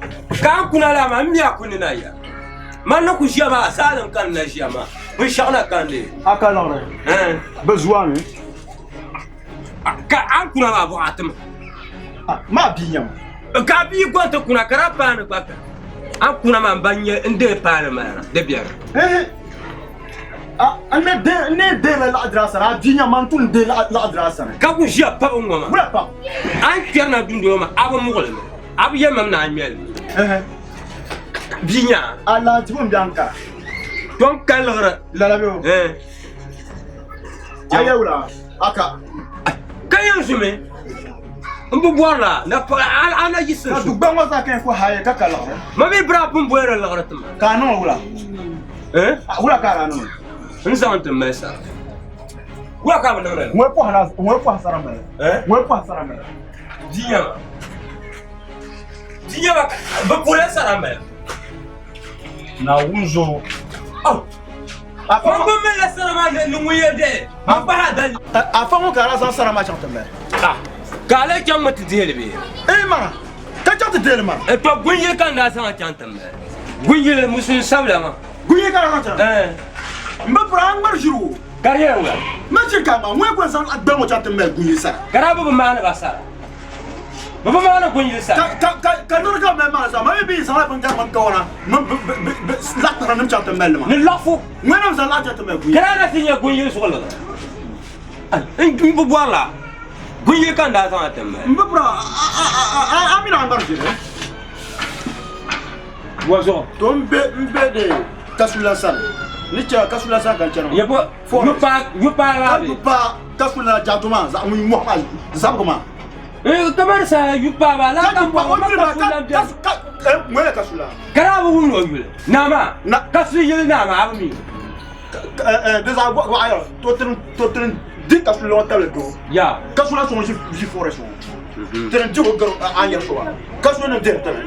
ka n kuna laa maa, m mi a ku ni na ya. Man ni ku ʒiya maa, saalim ka n na ʒiya maa. Binshɛɣu na ka n deei. A ka liɣiri? Bɛ zuwa mi. Ka a ni kuna maa bɔɣu a ti ma. Maa bia nyama. Ka a bia gɔn ti kuna ka daa paani gba ka. A ni kuna maa m ba n-nyɛ n deei paani maa na, di biɛri. N ni deei la laɣidira a sani, a bia nyama n tum deei laɣidira a sani. Ka ku ʒiya pa bi ŋɔ maa. Wula pam? A ni kpɛri na dundoli maa, a bi muɣili mi. A bi yɛli ma mi ni a ŋmɛli mi. Bia nya. A lahizibu m-be Ankara. To n ka liɣiri. Lala bɛ o. A yɛ wula a ka. Ka yɛn zumi n bi bɔri la na a na yiɣisi Ka dugbaŋ ŋɔ zaa ka yɛn ku haye ka ka liɣiri. Ma mi bira pun boli di liɣiri ti ma. Ka a niŋ o wula? Wula ka a daa niŋ o? N zaŋ ti mali sara. Wula ka a bi niŋdi li? Ŋɔ pɔhi sara mali. Ŋɔ pɔhi sara mali. Di nyama. Di nyama bɛ pɔla sara mali. Naawuni zuɣu. Man bi mali sara maa ni ŋun yɛn dihi man kpahi a dali. Afa ŋɔ ka a daa zaŋ sara maa chaŋ ti mali. Ka a lahi chaŋ mi ti dihi li bee? Ee mana, ka chaŋ ti ti deeli ma. To gunyili ka n daa zaŋ a chaŋ ti mali. Gunyili musulin sabila maa. Gunyili ka daa zaŋ chaŋ? N bi piri a ŋmari ʒiri o. Ka di yɛn wula? Ma chɛ ka maa ŋun kuli zaŋ a gbaŋ ŋɔ chaŋ ti mali gunyili sara. Ka daa bi bi maani ba sara. Bɛ bi maani gunyili sara. Ka niri ka mali maani sara, ma mi bi yi zaŋla bingari mini kawana mini laɣitara nim chaŋ ti mali li maa. Ni laɣifu. Ŋun nim zaŋ laɣifu chaŋ ti mali gunyili. Ka daa na ti nya gunyili suɣili la. N bi bɔri la gunyili ka n daa zaŋ a ti mali. M bi piri a mini a ŋmari ʒiri. Wa zuɣu. To n be n be de kasula sani. Ni chɛ kasula sani ka n chani maa. Yebo yupaai maa Ka yupaai kasula jato maa zaɣ ŋun mɔhi maa zabigi maa. Kamani sa yupaai maa laa ka bɔhi ma kasula bɛni. Ŋun yɛ kasula. Ka daa bi wumdi o yuli. Naa maa kasuli yili naa maa a bi mi. Di zaɣ bɔɣa yɛra to tiri di kasula ŋɔ tabili doo. Ya. Kasula so ŋun ʒi forest ŋɔ. Tiri di o gari a ni yɛri so maa. Kasula nim dihiri taba.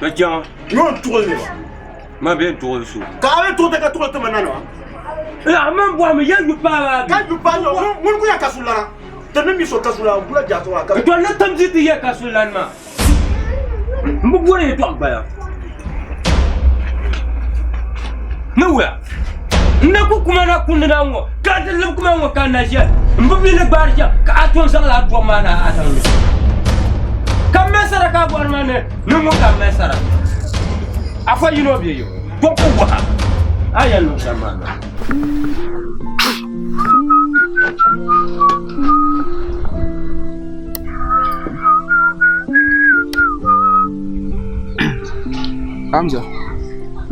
Ma chaŋ. Nyɔ n tuɣili ne ba. Ma bɛ n tuɣili so. Ka a bɛ tuɣi ka tuɣili ti ma nani wa. A man bɔhi mi ya yu paa maa bi. Ka yu paa nyɔ ŋun ku ya kasulana. Ti ni mi so kasula gula jato wa. N tɔri ni tim di ti yɛ kasulani maa. N bi bɔri yɛtɔɣa gbaya. Ni wuya. N na ku kuma na kundi na ŋɔ ka di lib kuma ŋɔ ka n na ʒiya n bi mi ni gbaari shɛm ka a tom zaŋla a dɔb maa na a zaŋ li ka m mali sara ka a bɔri ma ni ni ŋun ka m mali sara afa yino bɛ yo to ku waha a yɛn niŋ shɛm maa na. Hamza,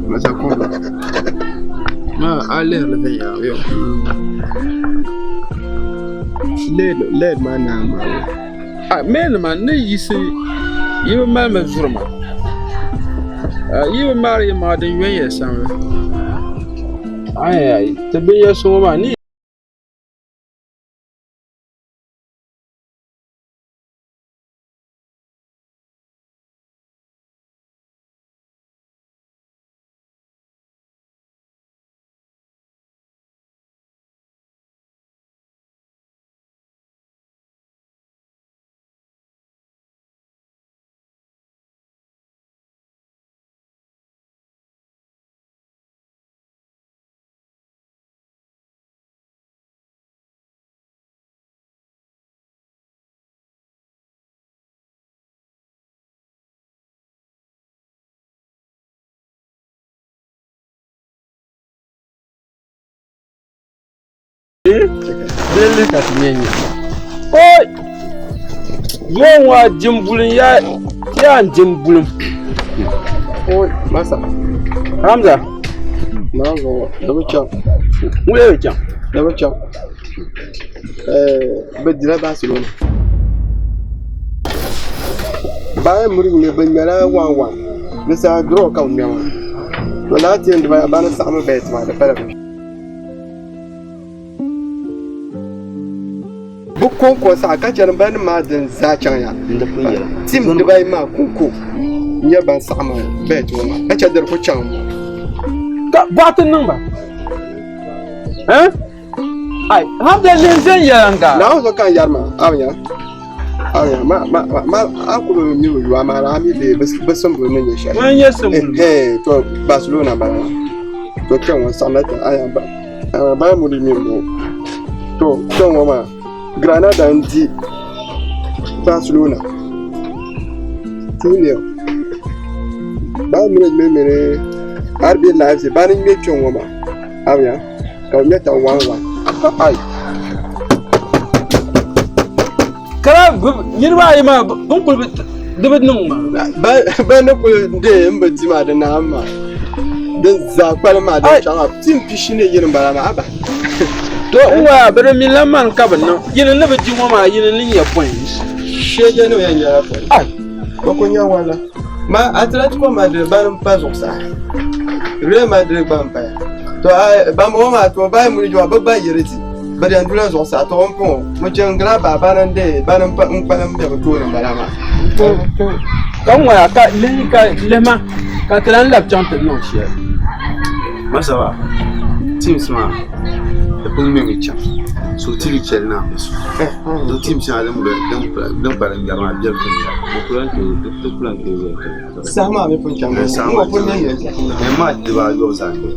Masa Komba, ma a lihiri viɛnyɛla yo. Leed maa naa maa. A meenima n ni yiɣisi yi bi mali ma zuri ma. Yi bi maari yi maŋa din yɔn ya samli. Ayi, ti binyɛrisi ŋɔ maa ni Delli ka ti nyɛ nyɛ. Oi! Zuɣu ŋɔ a dim bulim ya ya n dim bulim. Oi, masa. Hamza. Na zuɣu di bi chaŋ. Ŋun bi chaŋ. Di bi chaŋ. Bɛ dila Barcelona. Bayern Munich mi bɛ ŋmɛla 1-1. Di saha draw ka bɛ ŋmɛ maa. To lala team dibayi bani saɣimi bet maa di pala bɛ. Bɛ kɔŋko saha ka chani ban maa din zaa chaŋ ya. Team dibayi maa kɔŋko n-nyɛ ban saɣimi bet ŋɔ maa ka chɛ di di ku chaŋ. Ka bɔɣa ti niŋ ba. Eh? Ai, Hamza lihi viɛnyɛliŋga. Naawuni zuɣu ka n yɛri maa, a bi nya? A bi nya? Ma, ma, ma, a ku bi mi bi yu amaa a mi bɛ bi simbuli ni nyɛ shɛli. Ŋuni n-nyɛ simbuli? Eh, to Barcelona n-bala maa. To kpɛŋ ŋɔ saɣimla ti aya ba, Bayern Munich mi m-bɔŋɔ. To kpɛŋ ŋɔ maa, Granada n-di Barcelona 2-0. Bayern Munich mi mini RB Leipzig bani n-ŋmɛ kpɛŋ ŋɔ maa. A bi nya? Ka bɛ ŋmɛ taba 1-1. Ai. Kala niriba ayi maa bin kuli di bi niŋ maa. Ban ni kuli deei n bi di maa di naam maa. Din zaa kpalim maa din chaŋ maa tim pishi ni yini m-bala maa aba. To n waya bi di mi lan mani ka bi niŋ yini ni bi di ŋɔ maa yini ni nya points. Shege ni yɛn nyɛla points. Ai. Bɛ kuli nya wala. Ma Atletico Madrid bani m-pa zuɣusaa. Real Madrid gba m-paya. To a ban bɔŋɔ maa to Bayern Munich maa bɛ gba yiri ti bɛ dɛn dula zuɣusaa to n pɔŋɔ Mönchengladbach bani n deei bani n kpalim be bɛ tooni m-bala maa. Ka ŋɔya ka lihi ka lihima ka ti lan labi chaŋ ti niŋ shɛli. Masaba teams maa di pun ŋmɛmi chaŋ. So ti bi chɛli ni a bi su. Di tim shɛŋa din kpalim ŋmɛri maa bɛni pun ŋmɛri. Saha maa mi pun chaŋ Eh, saha n maa pun chaŋ. nyɛ nyɛ Eh, match dibaayɔbu zaa ŋmɛ.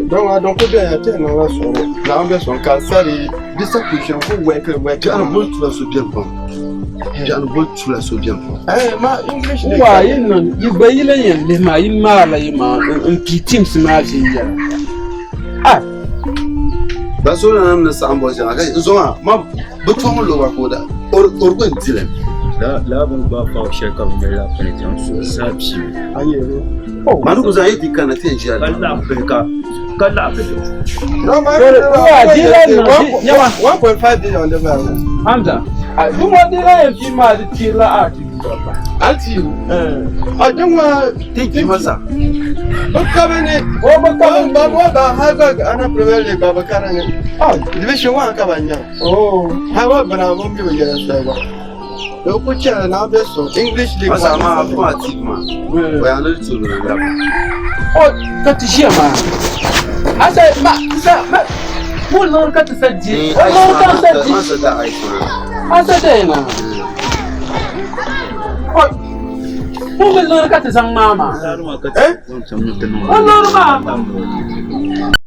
Don a don ko bɛ ya tɛ niŋla sɔrɔ naawuni bɛ sɔŋ ka sari di sa kuli shɛm ko wɛkili wɛkili. Biɛɣuni boli tula so bɛni pam. Biɛɣuni boli tula so bɛni pam. Eh, ma English le Wa yi niŋ yi gba yi lan yɛn lihi maa yi maarila yi maŋa n pii teams maa viɛnyɛla. Ah! Barcelona nim ni saɣim boli shɛŋa ka n zɔŋ a ma bi tɔŋ loba ka o da o di ko n dili. Lala bini gbaai foul shɛli ka bi ŋmɛ laa penalty n suhu zaa piimi. Maa ni ku zaŋ yi ti kana ti yɛn ʒila Ka laɣim bihi ka ka laɣim bihi. One point five billion di bala. Hamza, duma di la yɛn pii maa di tiirila a ti Ati a duma ti ti masa. Bi kabi ni o bi kabi ba mo ba ha ga ana Premier League ba bi kari ni. Oh, division 1 ka ba nya. Oh, ha wa bana mo bi yɛrɛ sɛ ba. Do ku chɛri na bɛ so English League. Masa ma a fún ati ma. O yan ni tu ni la. O ka ti ʒiya maa. A sa ma sa ma mo lɔri ka ti sa di. O lɔri ka sa di. Masa da ice ma. A sa da ina. O mo mi lɔri ka ti zaŋ maa maa. Eh? O lɔri maa.